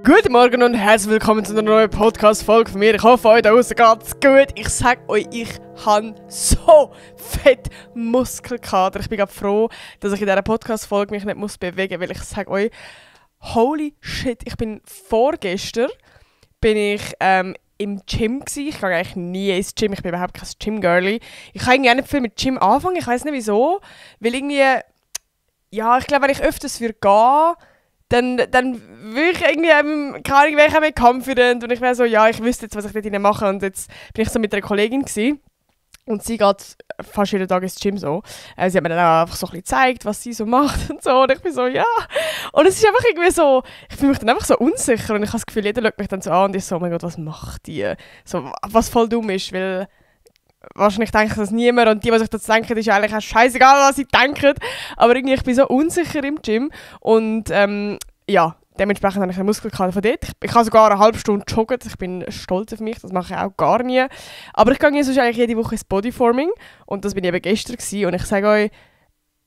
Guten Morgen und herzlich willkommen zu einer neuen Podcast-Folge von mir. Ich hoffe, euch da draußen geht's gut. Ich sage euch, ich habe so fett Muskelkater. Ich bin gerade froh, dass ich in dieser Podcast-Folge mich nicht bewegen muss, weil ich sage euch, holy shit, ich bin vorgestern im Gym gsi. Ich gehe eigentlich nie ins Gym, ich bin überhaupt kein Gym-Girlie. Ich kann irgendwie auch nicht viel mit Gym anfangen, ich weiß nicht wieso. Weil irgendwie, ja, ich glaube, wenn ich öfters gehen würde, dann würde ich irgendwie, keine Ahnung, wäre ich auch mehr confident und ich wäre so, ja, ich wüsste jetzt, was ich dort mache. Und jetzt bin ich so mit einer Kollegin gewesen, und sie geht fast jeden Tag ins Gym so. Sie hat mir dann auch einfach so ein bisschen gezeigt, was sie so macht und so. Und ich bin so, ja. Und es ist einfach irgendwie so, ich fühle mich dann einfach so unsicher und ich habe das Gefühl, jeder schaut mich dann so an und ist so, oh mein Gott, was macht die? So, was voll dumm ist, weil wahrscheinlich denkt das niemand und die sich das denken, ist eigentlich auch scheißegal, was sie denken. Aber irgendwie, ich bin so unsicher im Gym und ja, dementsprechend habe ich einen Muskelkater von dort. Ich kann sogar eine halbe Stunde joggen, ich bin stolz auf mich, das mache ich auch gar nie. Aber ich gehe sonst eigentlich jede Woche ins Bodyforming und das bin ich eben gestern gewesen. Und ich sage euch,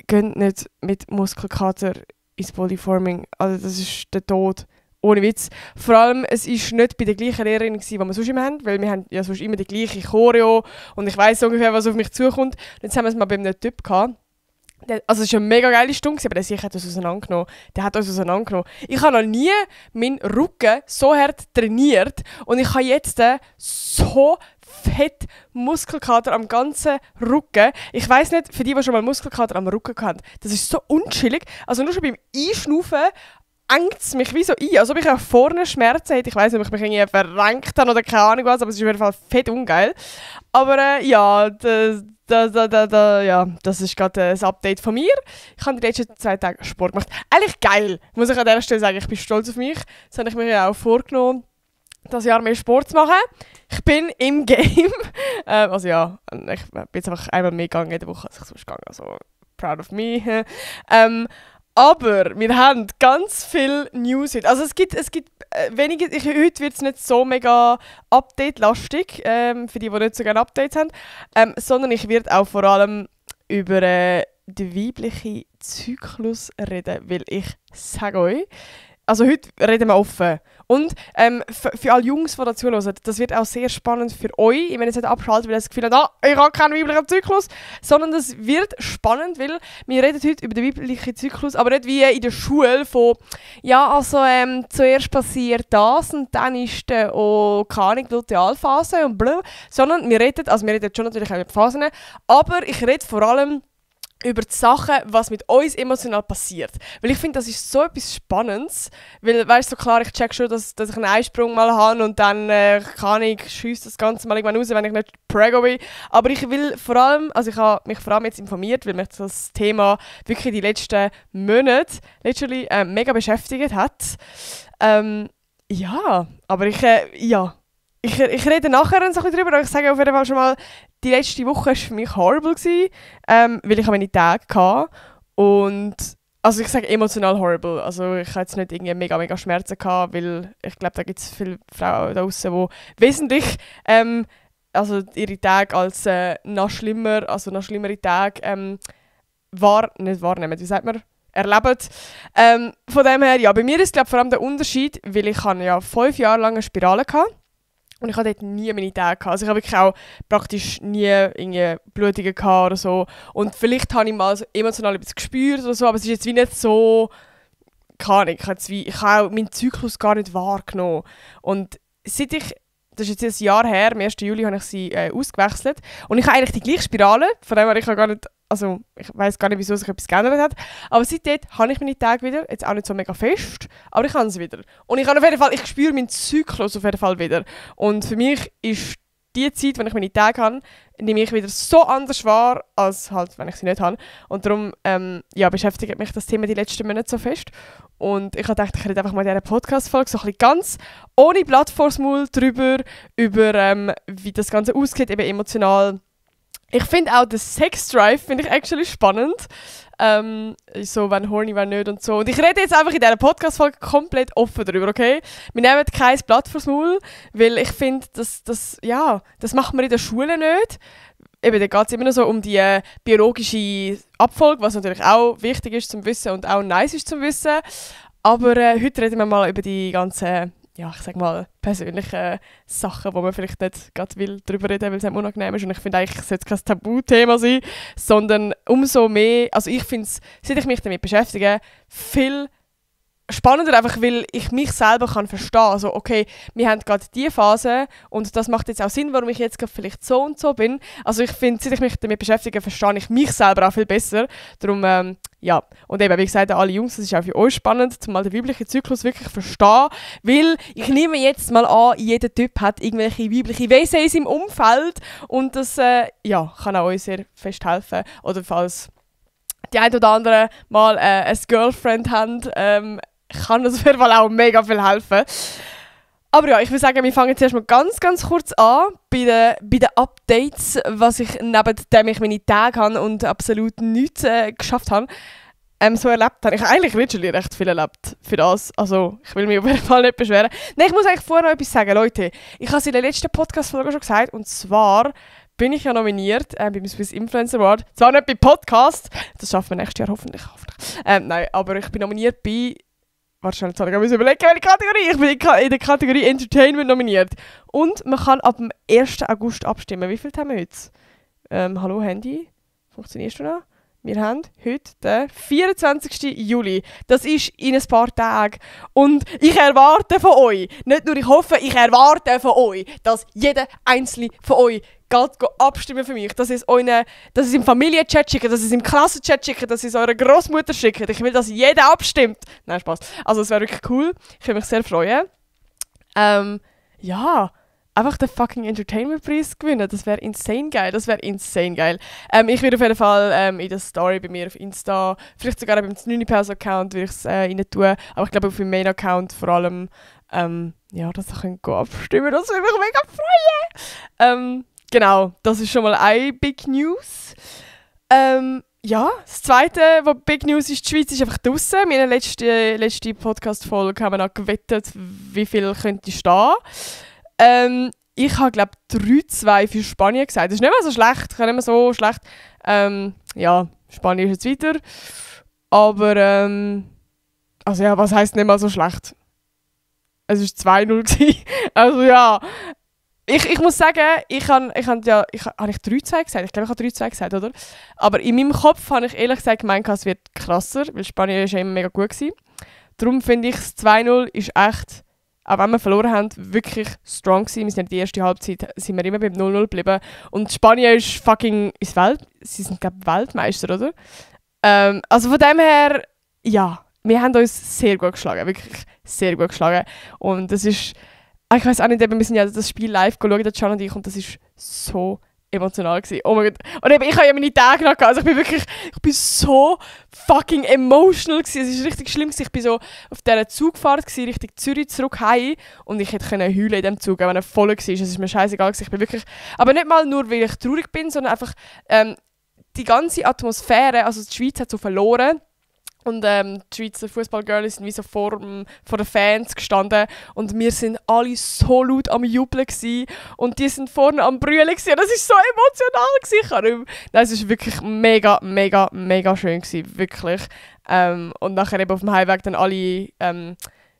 geht nicht mit Muskelkater ins Bodyforming, also das ist der Tod. Ohne Witz. Vor allem, es war nicht bei der gleichen Lehrerin, die wir sonst immer haben, weil wir haben ja sonst immer die gleiche Choreo und ich weiss ungefähr, was auf mich zukommt. Und jetzt haben wir es mal bei einem Typ gehabt. Also es war eine mega geile Stunde, aber der sich hat uns auseinandergenommen. Der hat uns auseinandergenommen. Ich habe noch nie meinen Rücken so hart trainiert und ich habe jetzt so fett Muskelkater am ganzen Rücken. Ich weiss nicht, für die schon mal Muskelkater am Rücken hatten, das ist so unchillig. Also nur schon beim Einschnaufen engt es mich wie so ein, als ob ich auch vorne Schmerzen hätte. Ich weiss nicht, ob ich mich irgendwie verrenkt habe oder keine Ahnung was, aber es ist auf jeden Fall fett ungeil. Aber ja, ja, das ist gerade das Update von mir. Ich habe die letzten 2 Tage Sport gemacht. Eigentlich geil, muss ich an dieser Stelle sagen. Ich bin stolz auf mich. Das habe ich mir ja auch vorgenommen, das Jahr mehr Sport zu machen. Ich bin im Game. Also ja, ich bin jetzt einfach einmal mehr gegangen in der Woche, als ich sonst gegangen. Also proud of me. Aber wir haben ganz viel News heute. Also es gibt wenige, heute wird es nicht so mega Update-lastig, für die nicht so gerne Updates haben, sondern ich werde auch vor allem über den weiblichen Zyklus reden, weil ich sage euch, also heute reden wir offen. Und für alle Jungs, die dazu hören, das wird auch sehr spannend für euch. Ich will jetzt nicht abschalten, weil ihr das Gefühl habt, ich habe keinen weiblichen Zyklus. Sondern das wird spannend, weil wir reden heute über den weiblichen Zyklus, aber nicht wie in der Schule von, ja, also zuerst passiert das und dann ist keine Ahnung, Lutealphase und bla. Sondern wir reden schon natürlich auch über die Phasen, aber ich rede vor allem über die Sachen, was mit uns emotional passiert. Weil ich finde, das ist so etwas Spannendes. Weil, weißt du, so klar, ich check schon, dass ich einen Eisprung mal habe und dann kann ich schiesse das Ganze mal irgendwann raus, wenn ich nicht preggo bin. Aber ich will vor allem, also ich habe mich vor allem jetzt informiert, weil mich das Thema wirklich die letzten Monate literally mega beschäftigt hat. Ja, aber ich rede nachher so ein bisschen drüber, aber ich sage auf jeden Fall schon mal, die letzte Woche war für mich horrible, weil ich meine Tage hatte. Und also ich sage emotional horrible. Also ich hatte jetzt nicht irgendwie mega Schmerzen gehabt, weil ich glaube, da gibt es viele Frauen da draußen, die wesentlich also ihre Tage als noch schlimmere Tage nicht wahrnehmen. Wie sagt man? Erleben. Von dem her, ja, bei mir ist glaube vor allem der Unterschied, weil ich ja 5 Jahre lang eine Spirale hatte. Und ich hatte dort nie meine Tage gehabt. Also ich habe wirklich auch praktisch nie irgendwie Blutungen gehabt oder so. Und vielleicht habe ich mal so emotional etwas gespürt oder so, aber es ist jetzt wie nicht so, keine Ahnung, ich habe auch meinen Zyklus gar nicht wahrgenommen. Und das ist jetzt ein Jahr her, am 1. Juli habe ich sie ausgewechselt. Und ich habe eigentlich die gleiche Spirale, von dem her ich weiss gar nicht, wieso sich etwas geändert hat. Aber seitdem habe ich meine Tage wieder, jetzt auch nicht so mega fest, aber ich habe sie wieder. Und ich spüre meinen Zyklus auf jeden Fall wieder. Und für mich ist die Zeit, wenn ich meine Tage habe, nehme ich wieder so anders wahr, als halt, wenn ich sie nicht habe. Und darum beschäftigt mich das Thema die letzten Monate so fest. Und ich habe gedacht, ich rede einfach mal in dieser Podcast-Folge so ein bisschen ganz ohne Blatt vors Maul drüber, über wie das Ganze ausgeht, eben emotional. Ich finde auch den Sex-Drive finde ich actually spannend. So, wenn horny, wenn nicht und so. Und ich rede jetzt einfach in dieser Podcast-Folge komplett offen darüber, okay? Wir nehmen kein Blatt vors Maul, weil ich finde, das macht man in der Schule nicht. Eben, da geht es immer noch so um die biologische Abfolge, was natürlich auch wichtig ist zum Wissen und auch nice ist zum Wissen. Aber heute reden wir mal über die ganzen, ja, ich sag mal, persönlichen Sachen, wo man vielleicht nicht gerade will darüber reden, weil es einem unangenehm ist. Und ich finde eigentlich, es sollte kein Tabuthema sein, sondern umso mehr, also ich finde es, seit ich mich damit beschäftige, viel spannender, einfach weil ich mich selber kann verstehen. Also okay, wir haben gerade diese Phase und das macht jetzt auch Sinn, warum ich jetzt gerade vielleicht so und so bin. Also ich finde, seit ich mich damit beschäftige, verstehe ich mich selber auch viel besser. Darum, ja. Und eben, wie gesagt, alle Jungs, das ist auch für euch spannend, mal den weiblichen Zyklus wirklich verstehen. Weil ich nehme jetzt mal an, jeder Typ hat irgendwelche weibliche Wesen in seinem Umfeld und das ja, kann auch euch sehr fest helfen. Oder falls die ein oder andere mal ein Girlfriend haben, kann das auf jeden Fall auch mega viel helfen. Aber ja, ich würde sagen, wir fangen zuerst mal ganz, ganz kurz an bei den Updates, was ich neben dem ich meine Tage habe und absolut nichts geschafft habe, so erlebt habe. Ich habe eigentlich literally recht viel erlebt für das. Also, ich will mich auf jeden Fall nicht beschweren. Nein, ich muss eigentlich vorher noch etwas sagen, Leute. Ich habe es in der letzten Podcast-Folge schon gesagt, und zwar bin ich ja nominiert beim Swiss Influencer Award. Zwar nicht bei Podcast, das schaffen wir nächstes Jahr hoffentlich. Nein, aber ich bin nominiert bei... Warte schnell, jetzt habe ich überlegen, welche Kategorie. Ich bin in der Kategorie Entertainment nominiert. Und man kann ab dem 1. August abstimmen. Wie viel haben wir heute? Hallo Handy? Funktionierst du noch? Wir haben heute den 24. Juli. Das ist in ein paar Tagen. Und ich erwarte von euch, nicht nur ich hoffe, ich erwarte von euch, dass jeder einzelne von euch geht abstimmen für mich. Dass ihr es im Familienchat schickt, dass ihr es im Klassenchat schickt, dass ihr es eurer Großmutter schickt. Ich will, dass jeder abstimmt. Nein, Spaß. Also es wäre wirklich cool. Ich würde mich sehr freuen. Ja, einfach den fucking Entertainment-Preis gewinnen. Das wäre insane geil. Ich würde auf jeden Fall in der Story bei mir auf Insta, vielleicht sogar beim Znüni-Pers-Account würde ich es rein tun. Aber ich glaube auf dem Main-Account vor allem, ja, dass ihr könnt abstimmen. Das würde mich mega freuen. Genau, das ist schon mal eine Big News. Ja, das zweite, was Big News ist, die Schweiz ist einfach draussen. In der letzten Podcast-Folge haben wir noch gewettet, wie viel könnte stehen. Ich habe, glaube ich, 3-2 für Spanien gesagt. Das ist nicht mehr so schlecht. Ich habe nicht mehr so schlecht. Ja, Spanien ist jetzt weiter. Aber, also ja, was heisst nicht mal so schlecht? Es war 2-0 gewesen. Also ja. Ich muss sagen, habe ich 3-2 gesagt? Ich glaube, ich habe 3-2 gesagt, oder? Aber in meinem Kopf habe ich ehrlich gesagt gemeint, es wird krasser, weil Spanien ist ja immer mega gut gewesen. Darum finde ich, das 2-0 ist echt, auch wenn wir verloren haben, wirklich strong gewesen. Wir sind die erste Halbzeit sind wir immer beim 0-0 geblieben. Und Spanien ist fucking sie sind, glaube ich, Weltmeister, oder? Also von dem her, ja, wir haben uns sehr gut geschlagen, wirklich sehr gut geschlagen. Und das ist... Ich weiß auch nicht, wir sind ja das Spiel live geschaut, der Can und ich, und das war so emotional gewesen. Oh mein Gott. Und eben, ich habe ja meine Tage noch gehabt. Also ich bin so fucking emotional gewesen. Es war richtig schlimm gewesen. Ich bin so auf dieser Zugfahrt gewesen, Richtung Zürich zurück heim, und ich hätte heulen in diesem Zug, auch wenn er voll war. Es ist mir scheißegal gewesen. Ich bin wirklich, aber nicht mal nur, weil ich traurig bin, sondern einfach die ganze Atmosphäre, also die Schweiz hat so verloren. Und die Schweizer Fußballgirls sind wie so vor den Fans gestanden. Und wir sind alle so laut am Jubeln gewesen. Und die sind vorne am Brüllen gewesen. Das war so emotional gewesen. Nein, es war wirklich mega, mega, mega schön gewesen. Wirklich. Und nachher eben auf dem Heimweg dann alle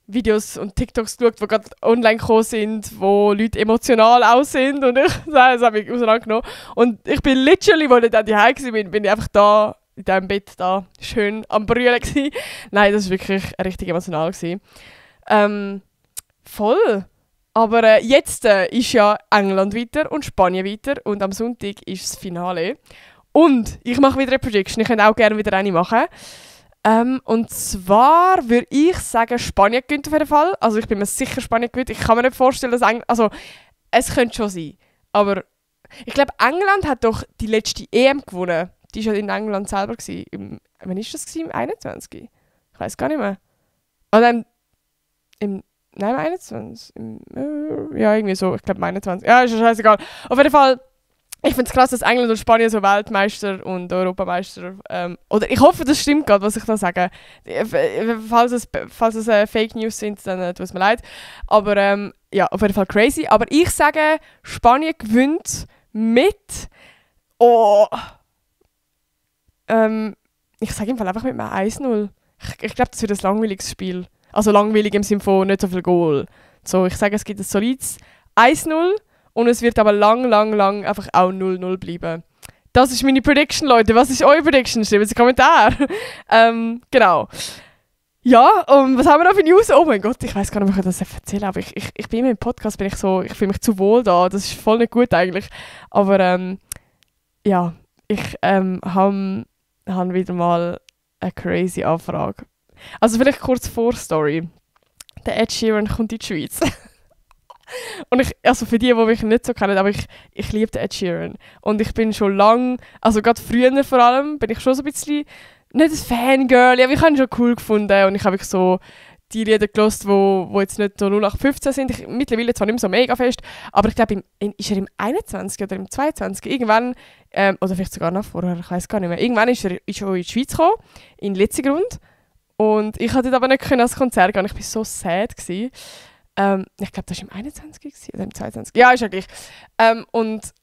Videos und TikToks geschaut, die gerade online gekommen sind, wo Leute emotional auch sind. Und das habe ich auseinandergenommen. Und ich bin literally, als ich dann daheim war, bin ich einfach da in diesem Bett da schön am Brüllen gsi. Nein, das war wirklich richtig emotional gsi. Voll. Aber jetzt ist ja England weiter und Spanien weiter und am Sonntag ist das Finale. Und ich mache wieder eine Prediction. Ich könnte auch gerne wieder eine machen. Und zwar würde ich sagen, Spanien gewinnt auf jeden Fall. Also ich bin mir sicher, Spanien gewinnt. Ich kann mir nicht vorstellen, dass England... Also, es könnte schon sein. Aber ich glaube, England hat doch die letzte EM gewonnen. Die war ja in England selber. Wann war das? Im 21? Ich weiß gar nicht mehr. Oder im 21? Ja, irgendwie so. Ich glaube, im 21. Ja, ist ja scheißegal. Auf jeden Fall, ich finde es krass, dass England und Spanien so Weltmeister und Europameister... oder ich hoffe, das stimmt gerade, was ich da sage. Falls es Fake News sind, dann tut es mir leid. Aber ja, auf jeden Fall crazy. Aber ich sage, Spanien gewinnt mit... Oh... ich sage im Fall einfach mit einem 1-0. Ich glaube, das wird ein langweiliges Spiel. Also langweilig im Sinne von nicht so viel Goal. So, ich sage, es gibt ein solides 1-0 und es wird aber lang einfach auch 0-0 bleiben. Das ist meine Prediction, Leute. Was ist eure Prediction? Schreibt es in die Kommentare. Genau. Ja, und was haben wir noch für News? Oh mein Gott, ich weiß gar nicht, ob ich das erzählen, aber ich bin immer im Podcast, ich fühle mich zu wohl da. Das ist voll nicht gut eigentlich. Aber ja, ich habe wieder mal eine crazy Anfrage. Also vielleicht kurz Vorstory. Der Ed Sheeran kommt in die Schweiz. Und also für die mich nicht so kennen, aber ich liebe den Ed Sheeran. Und ich bin schon lange, also gerade früher vor allem, bin ich schon so ein bisschen, nicht ein Fangirl, aber ich habe ihn schon cool gefunden. Und ich habe so die Lieder gehört, wo jetzt nicht so 0815 sind. Mittlerweile zwar nicht mehr so mega fest, aber ich glaube, ist er im 21 oder im 22 irgendwann, oder vielleicht sogar noch vorher, ich weiß gar nicht mehr, irgendwann ist er in die Schweiz gekommen, in Letzigrund. Und ich konnte aber nicht ans Konzert gehen. Ich war so sad gewesen. Ich glaube, das war im 21. oder im 22. Ja, ist ja gleich. Und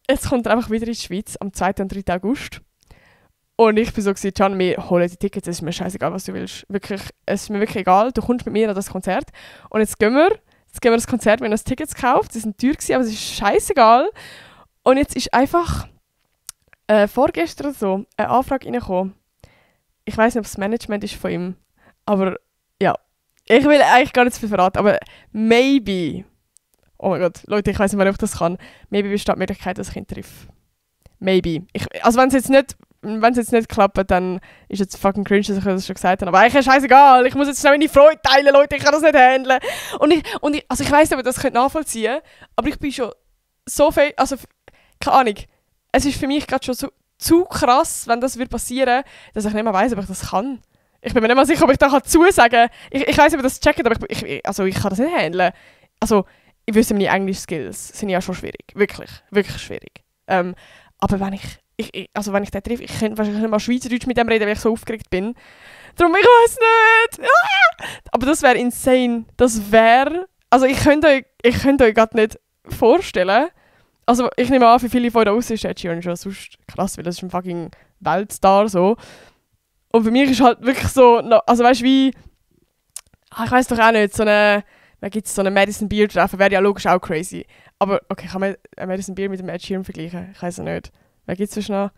jetzt kommt er einfach wieder in die Schweiz am 2. und 3. August. Und ich bin so gewesen, Can, wir holen die Tickets, es ist mir scheißegal, was du willst. Wirklich, es ist mir wirklich egal, du kommst mit mir an das Konzert. Und jetzt gehen wir das Konzert, wir haben das Tickets gekauft, die sind teuer gewesen, aber es ist scheißegal. Und jetzt ist einfach vorgestern so eine Anfrage reingekommen. Ich weiß nicht, ob es das Management ist von ihm, aber ja. Ich will eigentlich gar nicht zu viel verraten, aber maybe, oh mein Gott, Leute, ich weiß nicht mehr, ob ich das kann, maybe besteht die Möglichkeit, dass ich ihn treffe. Maybe. Also wenn es jetzt nicht klappt, dann ist es fucking cringe, dass ich das schon gesagt habe. Aber eigentlich ist es scheißegal, ich muss jetzt schnell meine Freude teilen, Leute, ich kann das nicht handeln. Also ich weiss nicht, ob ich das nachvollziehen könnte, aber ich bin schon so viel, also keine Ahnung, es ist für mich gerade schon so zu krass, wenn das passieren würde, dass ich nicht mehr weiss, ob ich das kann. Ich bin mir nicht mal sicher, ob ich da zusagen kann. Ich weiss nicht, ob ich das checkt, aber ich kann das nicht handeln. Also, ich wüsste, meine Englisch-Skills sind ja schon schwierig. Wirklich, wirklich schwierig. Aber wenn ich den treffe, ich könnte wahrscheinlich nicht mal Schweizerdeutsch mit dem reden, weil ich so aufgeregt bin. Darum, ich weiss nicht. Ah! Aber das wäre insane. Das wäre... Also, ich könnte euch gerade nicht vorstellen. Also, ich nehme an, für viele von euch ist Ed Sheeran schon sonst krass, weil das ist ein fucking Weltstar so. Und für mich ist halt wirklich so, also weißt du, wie, ich weiss doch auch nicht, so eine Madison Beer treffen, wäre ja logisch auch crazy. Aber okay, kann man Madison Beer mit dem Ed Sheeran vergleichen? Ich weiss es nicht. Wer gibt's sonst noch?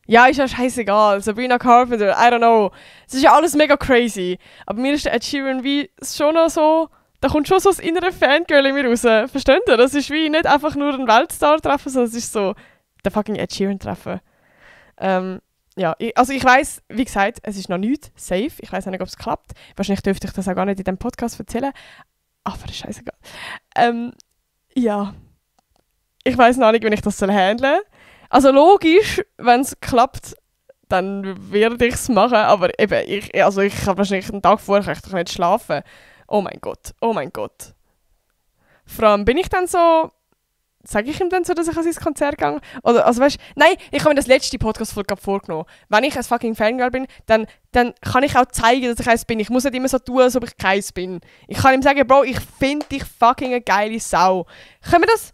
Ja, ist ja scheißegal. Sabrina Carpenter, I don't know. Es ist ja alles mega crazy. Aber mir ist der Ed Sheeran wie schon noch so, da kommt schon so das innere Fangirl in mir raus. Versteht ihr? Das ist wie nicht einfach nur ein Weltstar treffen, sondern es ist so der fucking Ed Sheeran treffen. Ja, ich weiss, wie gesagt, es ist noch nichts safe. Ich weiss nicht, ob es klappt. Wahrscheinlich dürfte ich das auch gar nicht in diesem Podcast erzählen. Aber das ist scheißegal. Ja. Ich weiss noch nicht, wie ich das handeln soll. Also logisch, wenn es klappt, dann werde ich es machen. Aber eben, ich habe wahrscheinlich einen Tag vorher ich doch nicht schlafen. Oh mein Gott, oh mein Gott. Vor allem bin ich dann so... Sage ich ihm dann so, dass ich an sein Konzert gehe? Oder, also weißt, nein, ich habe mir das letzte Podcast-Folge vorgenommen. Wenn ich ein fucking Fangirl bin, dann kann ich auch zeigen, dass ich eins bin. Ich muss nicht immer so tun, als ob ich keins bin. Ich kann ihm sagen, Bro, ich finde dich fucking eine geile Sau. Können wir das...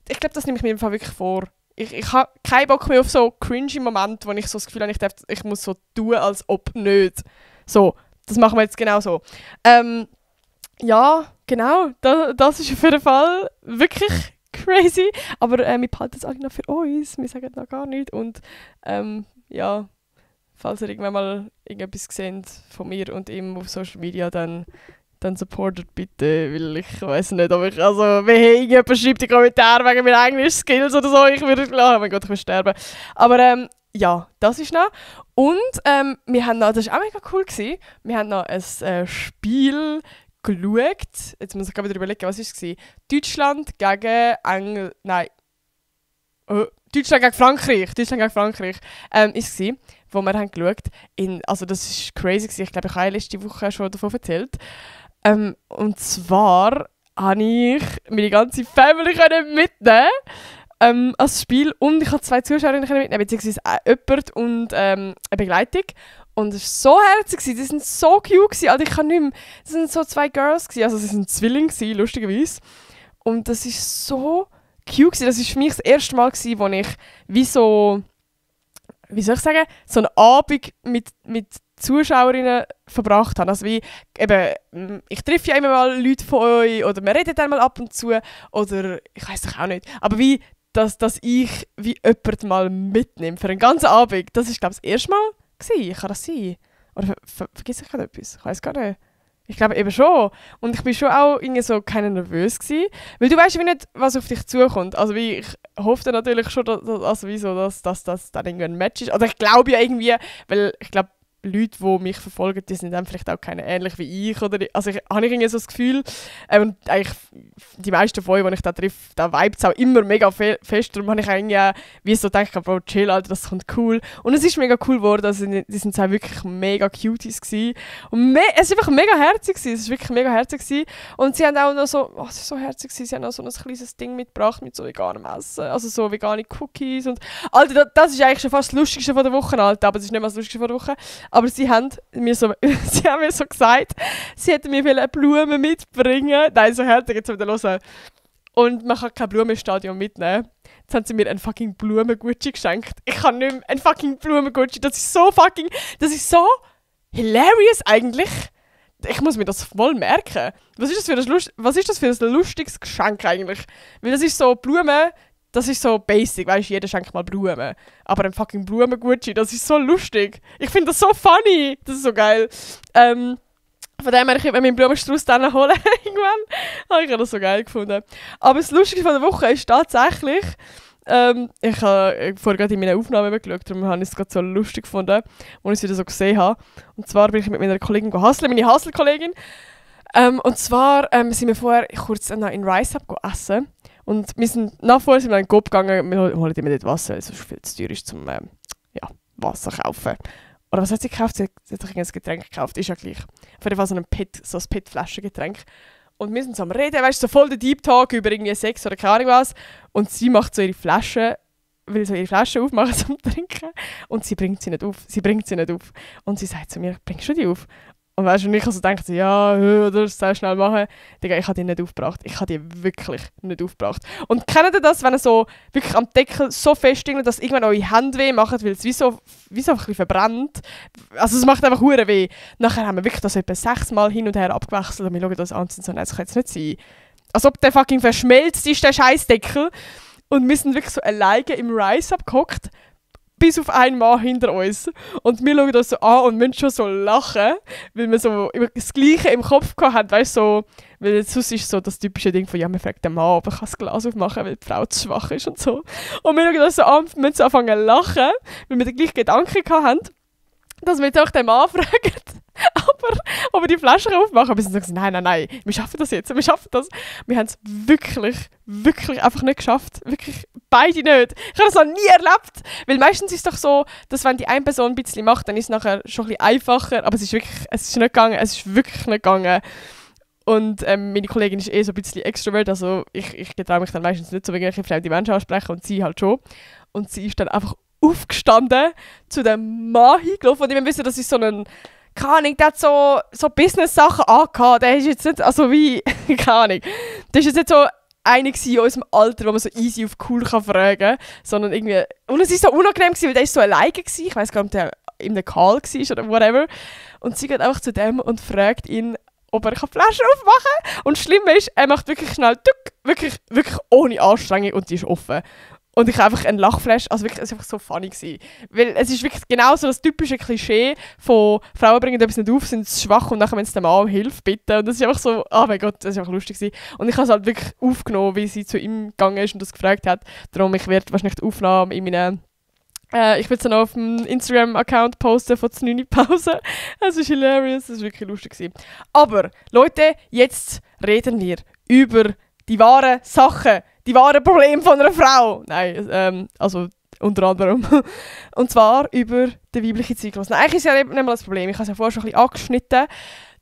Ich glaube, das nehme ich mir im Fall wirklich vor. Ich habe keinen Bock mehr auf so cringy Momente, wo ich so das Gefühl habe, ich muss so tun, als ob nicht. So, das machen wir jetzt genau so. Ja, genau, das ist auf jeden Fall wirklich... crazy, aber wir behalten es alle noch für uns, wir sagen noch gar nichts und ja, falls ihr irgendwann mal irgendetwas seht von mir und ihm auf Social Media, dann supportet bitte, weil ich weiß nicht, ob ich, also wenn irgendjemand schreibt in die Kommentare wegen meiner Englisch-Skills oder so, ich würde, oh mein Gott, ich würde sterben. Aber ja, das ist noch. Und wir haben noch, das war auch mega cool gewesen, wir haben noch ein Spiel geschaut. Jetzt muss ich gerade wieder überlegen, was war es? Deutschland gegen Deutschland gegen Frankreich. Deutschland gegen Frankreich ist es, wo wir haben geschaut. Also das war crazy gewesen. Ich glaube, ich habe letzte Woche schon davon erzählt. Und zwar konnte ich meine ganze Family mitnehmen als Spiel und ich konnte 2 Zuschauerinnen mitnehmen, beziehungsweise jemand und eine Begleitung. Und es war so herzig, die waren so cute. Also ich kann nicht mehr, das waren so 2 Girls, also sie waren Zwillinge, lustigerweise. Und das war so cute. Das war für mich das erste Mal, wo ich wie so, wie soll ich sagen, so einen Abend mit Zuschauerinnen verbracht habe. Also wie, eben, ich treffe ja immer mal Leute von euch oder wir reden dann mal ab und zu oder ich weiß doch auch nicht. Aber wie, dass ich wie jemanden mal mitnehme für einen ganzen Abend, das ist glaube ich das erste Mal gewesen. Kann das sein? Oder vergesse ich gerade etwas? Ich weiß gar nicht. Ich glaube eben schon. Und ich war schon auch irgendwie so keine nervös gewesen, weil du weißt wie nicht, was auf dich zukommt. Also wie, ich hoffe natürlich schon, dass das dann irgendwie ein Match ist. Oder ich glaube ja irgendwie, weil ich glaube, Leute, die mich verfolgen, die sind dann vielleicht auch keine ähnlich wie ich. Oder also habe ich irgendwie so das Gefühl, und eigentlich die meisten von euch, die ich da treffe, da vibet es auch immer mega fest. Darum habe ich eigentlich wie so gedacht, Bro, chill, Alter, das kommt cool. Und es ist mega cool geworden. Also, die sind auch wirklich mega Cuties gewesen. Und es war einfach mega herzig gewesen. Es ist wirklich mega herzig gewesen. Und sie haben auch noch so, es ist so herzig gewesen, sie haben auch so ein kleines Ding mitgebracht mit so veganem Essen. Also so vegane Cookies. Und, Alter, das ist eigentlich schon fast das Lustigste von der Woche, Alter. Aber es ist nicht mal das Lustigste von der Woche. Aber sie haben mir so gesagt, sie hätten mir Blumen mitbringen. Nein, so herzig, jetzt wieder hören. Und man kann kein Blumenstadion mitnehmen. Jetzt haben sie mir einen fucking Blumengucci geschenkt. Ich kann nicht mehr einen fucking Blumengucci. Das ist so hilarious eigentlich. Ich muss mir das voll merken. Was ist das für ein lustiges Geschenk eigentlich? Weil das ist so Blumen. Das ist so basic, weißt du, jeder schenkt mal Blumen. Aber ein fucking Blumengucci, das ist so lustig. Ich finde das so funny. Das ist so geil. Von dem her, ich werde meinen Blumenstrauß dann holen irgendwann. Ich habe das so geil gefunden. Aber das Lustige von der Woche ist tatsächlich, ich habe vorher gerade in meine Aufnahme geschaut, darum habe ich es gerade so lustig gefunden, als ich es wieder so gesehen habe. Und zwar bin ich mit meiner Kollegin hustlen, meine Hustle-Kollegin. Und zwar sind wir vorher kurz noch in Rice Up essen. Und wir sind vorher in den Coop gegangen, wir holen immer nicht Wasser, weil es viel zu teuer ist, zum Wasser kaufen. Oder was hat sie gekauft? Sie hat sich ein Getränk gekauft, ist ja gleich. Auf jeden Fall so ein PET-Flaschengetränk. Und wir sind so am Reden, weißt du, so voll der Deep Talk über irgendwie Sex oder keine Ahnung was. Und sie macht so ihre Flasche, will so ihre Flasche aufmachen zum Trinken. Und sie bringt sie nicht auf. Und sie sagt zu mir, bringst du die auf? Und weißt du, und ich also denke, ja, oder sehr schnell machen. Digga, ich habe die nicht aufgebracht. Ich habe die wirklich nicht aufgebracht. Und kennt ihr das, wenn ihr so wirklich am Deckel so festhängt, dass irgendwann eure Hände weh macht, weil es wie so ein bisschen verbrennt? Also es macht einfach hure weh. Nachher haben wir wirklich das etwa 6 Mal hin und her abgewechselt und wir schauen das an und so, nein, das kann jetzt nicht sein. Als ob der fucking verschmelzt ist, der Scheißdeckel. Und wir sind wirklich so alleine im Rice abgehockt, bis auf einen Mann hinter uns. Und wir schauen uns so an und müssen schon so lachen, weil wir so das Gleiche im Kopf hatten, weißt du, so, weil sonst ist so das typische Ding von, ja, man fragt den Mann, ob er das Glas aufmachen kann, weil die Frau zu schwach ist und so. Und wir schauen uns so an und müssen so anfangen zu lachen, weil wir den gleichen Gedanken hatten, dass wir jetzt auch den Mann fragen, ob wir die Flasche aufmachen. Aber wir sind so, nein, wir schaffen das jetzt, wir schaffen das. Wir haben es wirklich einfach nicht geschafft. Wirklich beide nicht. Ich habe das noch nie erlebt. Weil meistens ist es doch so, dass wenn die eine Person ein bisschen macht, dann ist es nachher schon ein bisschen einfacher. Aber es ist wirklich nicht gegangen. Und meine Kollegin ist so ein bisschen extrovert, also ich getraue mich dann meistens nicht so irgendwelche fremde Menschen ansprechen und sie halt schon. Und sie ist dann einfach aufgestanden, zu dem Mann hingelaufen und ich wissen, das ist so ein, keine Ahnung, der hat so Business-Sachen angehabt, der ist jetzt nicht, also wie, keine Ahnung, der ist jetzt nicht so einer in unserem Alter, wo man so easy auf cool kann fragen, sondern irgendwie, und es war so unangenehm, weil der ist so alleine gewesen, ich weiss gar nicht, ob der in der Call war oder whatever, und sie geht einfach zu dem und fragt ihn, ob er Flaschen aufmachen kann. Und das Schlimme ist, er macht wirklich schnell, wirklich ohne Anstrengung und die ist offen. Und ich habe einfach einen Lachflash, also wirklich, es war einfach so funny gewesen. Weil es ist wirklich genau so das typische Klischee von Frauen bringen etwas nicht auf, sind schwach und nachher, wenn es dem Mann um Hilfe bitten. Und das ist einfach so, oh mein Gott, das ist einfach lustig gewesen. Und ich habe es halt wirklich aufgenommen, wie sie zu ihm gegangen ist und das gefragt hat. Darum, ich werde wahrscheinlich die Aufnahme in meinen ich will es dann auf dem Instagram-Account posten von der 9. Pause. Es ist hilarious, es war wirklich lustig gewesen. Aber, Leute, jetzt reden wir über die wahren Sachen, die wahren Probleme von einer Frau. Nein, also unter anderem. Und zwar über den weiblichen Zyklus. Nein, eigentlich ist ja nicht mal das Problem. Ich habe es ja vorher schon ein bisschen angeschnitten,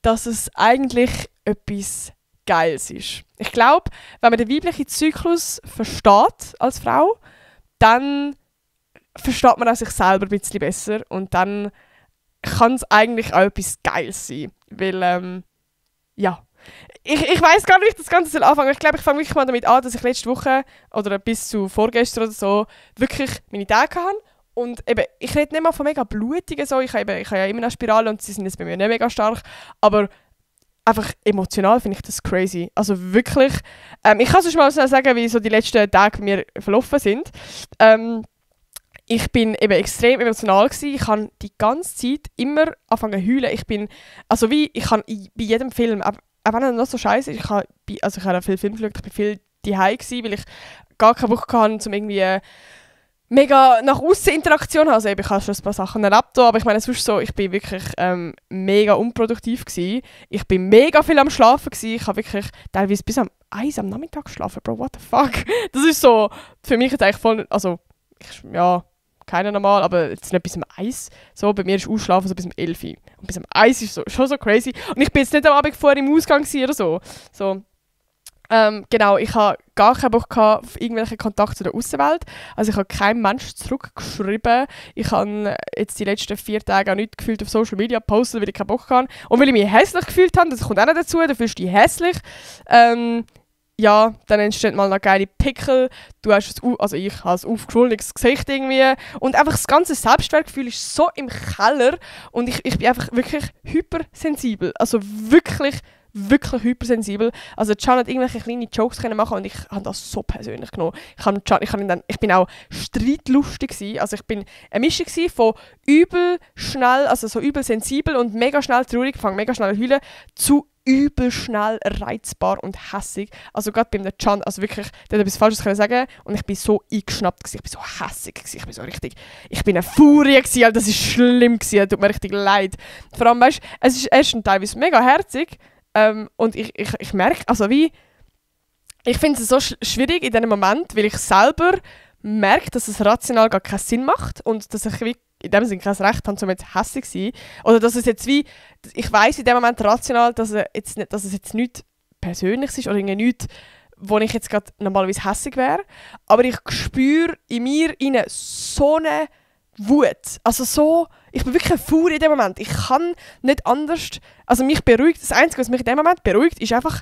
dass es eigentlich etwas Geiles ist. Ich glaube, wenn man den weiblichen Zyklus versteht als Frau, dann versteht man auch sich selber ein bisschen besser und dann kann es eigentlich auch etwas Geiles sein. Weil, ja. Ich weiss gar nicht, wie ich das Ganze anfangen soll. Ich glaube, ich fange wirklich mal damit an, dass ich letzte Woche oder bis zu vorgestern oder so wirklich meine Tage hatte Und eben, ich rede nicht mal von mega blutigen so, ich habe ja immer eine Spirale und sie sind jetzt bei mir nicht mega stark, aber einfach emotional finde ich das crazy. Also wirklich, ich kann sonst mal sagen, wie so die letzten Tage bei mir verlaufen sind. Ich bin eben extrem emotional gewesen. Ich habe die ganze Zeit immer angefangen zu heulen. Ich kann bei jedem Film, auch wenn er noch so scheiße ist, ich habe viel Film geschaut, ich bin viel daheim gewesen, weil ich gar keinen Bock hatte, um irgendwie mega nach außen Interaktion haben. Also ich habe schon ein paar Sachen erlebt, aber ich meine sonst so, ich bin wirklich mega unproduktiv gewesen. Ich bin mega viel am Schlafen gewesen. Ich habe wirklich teilweise bis am 1 am Nachmittag geschlafen, Bro, what the fuck? Das ist so, für mich jetzt eigentlich voll, also, keiner normal, aber jetzt nicht bis um 1. So, bei mir ist Ausschlafen so bis um 11 Uhr. Und bis um 1 ist schon so crazy. Und ich bin jetzt nicht am Abend vorher im Ausgang oder so. Genau, ich hatte gar keinen Bock auf irgendwelche Kontakte zu der Außenwelt. Also ich habe keinem Menschen zurückgeschrieben. Ich habe jetzt die letzten 4 Tage auch nicht gefühlt auf Social Media gepostet, weil ich keinen Bock hatte. Und weil ich mich hässlich gefühlt habe, das kommt auch noch dazu, dann fühlst du dich hässlich. Ja, dann entstehen mal noch geile Pickel. Ich habe ein aufgeschwollenes Gesicht irgendwie. Und einfach das ganze Selbstwertgefühl ist so im Keller. Und ich bin einfach wirklich hypersensibel. Also wirklich hypersensibel. Also Can hat irgendwelche kleine Jokes machen und ich habe das so persönlich genommen. Ich bin auch streitlustig gewesen. Also ich bin eine Mischung von übel schnell, also so übel sensibel und mega schnell traurig, fange mega schnell an heulen, zu übel schnell reizbar und hässig. Also gerade beim Can, also wirklich, der hat etwas Falsches können sagen und ich bin so eingeschnappt gewesen, ich bin so hässig gewesen, ich bin eine Furie gewesen, also das ist schlimm gewesen, das tut mir richtig leid. Vor allem, weißt du, es ist erst teilweise mega herzig, und ich merke, also wie, ich finde es so schwierig in diesem Moment, weil ich selber merke, dass es rational gar keinen Sinn macht und dass ich wie in dem Sinne kein Recht habe, um jetzt hässlich zu sein. Oder dass es jetzt wie, ich weiss in dem Moment rational, dass es jetzt nichts Persönliches ist oder nichts, wo ich jetzt gerade normalerweise hässlich wäre. Aber ich spüre in mir so eine Wut. Also so, ich bin wirklich eine Furie in dem Moment. Ich kann nicht anders, also mich beruhigt, das Einzige, was mich in dem Moment beruhigt, ist einfach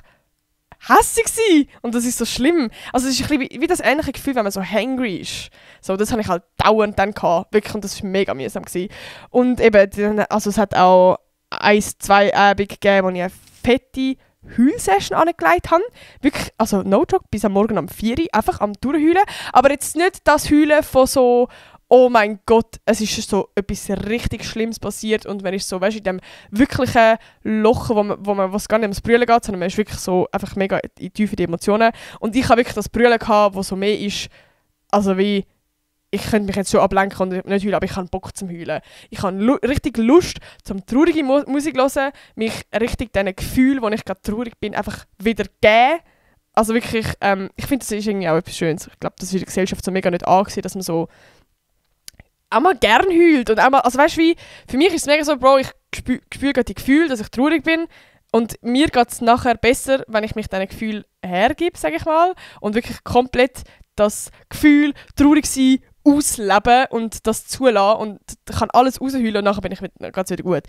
hässig sein. Und das ist so schlimm. Also es ist ein bisschen wie das ähnliche Gefühl, wenn man so hangry ist. So, das habe ich halt dauernd dann gehabt. Wirklich, und das war mega mühsam gewesen. Und eben, also es hat auch 1-2 Abende gegeben, wo ich eine fette Heulsession angelegt habe. Wirklich, also no joke, bis am Morgen um 4 Uhr, einfach am Durchheulen. Aber jetzt nicht das Heulen von so, oh mein Gott, es ist so etwas richtig Schlimmes passiert und man ist so, weißt du, in dem wirklichen Loch, was gar nicht ums Brüllen geht, sondern man ist wirklich so einfach mega in tiefe Emotionen. Und ich habe wirklich das Brüllen gehabt, wo so mehr ist, also wie, ich könnte mich jetzt schon ablenken und nicht heulen, aber ich habe Bock zum Heulen. Ich habe richtig Lust zum traurige Musik hören, mich richtig diesen Gefühl, wo ich gerade traurig bin, einfach wieder geben. Also wirklich, ich finde, das ist irgendwie auch etwas Schönes. Ich glaube, das ist in der Gesellschaft so mega nicht angesehen, dass man so auch mal gern heult und auch mal, also weißt du wie, für mich ist es mega so, Bro, ich spüre gerade die Gefühle, dass ich traurig bin und mir geht es nachher besser, wenn ich mich diesen Gefühl hergebe, sage ich mal, und wirklich komplett das Gefühl, traurig sein, ausleben und das zulassen und ich kann alles rausheulen und nachher bin ich ganz wieder gut.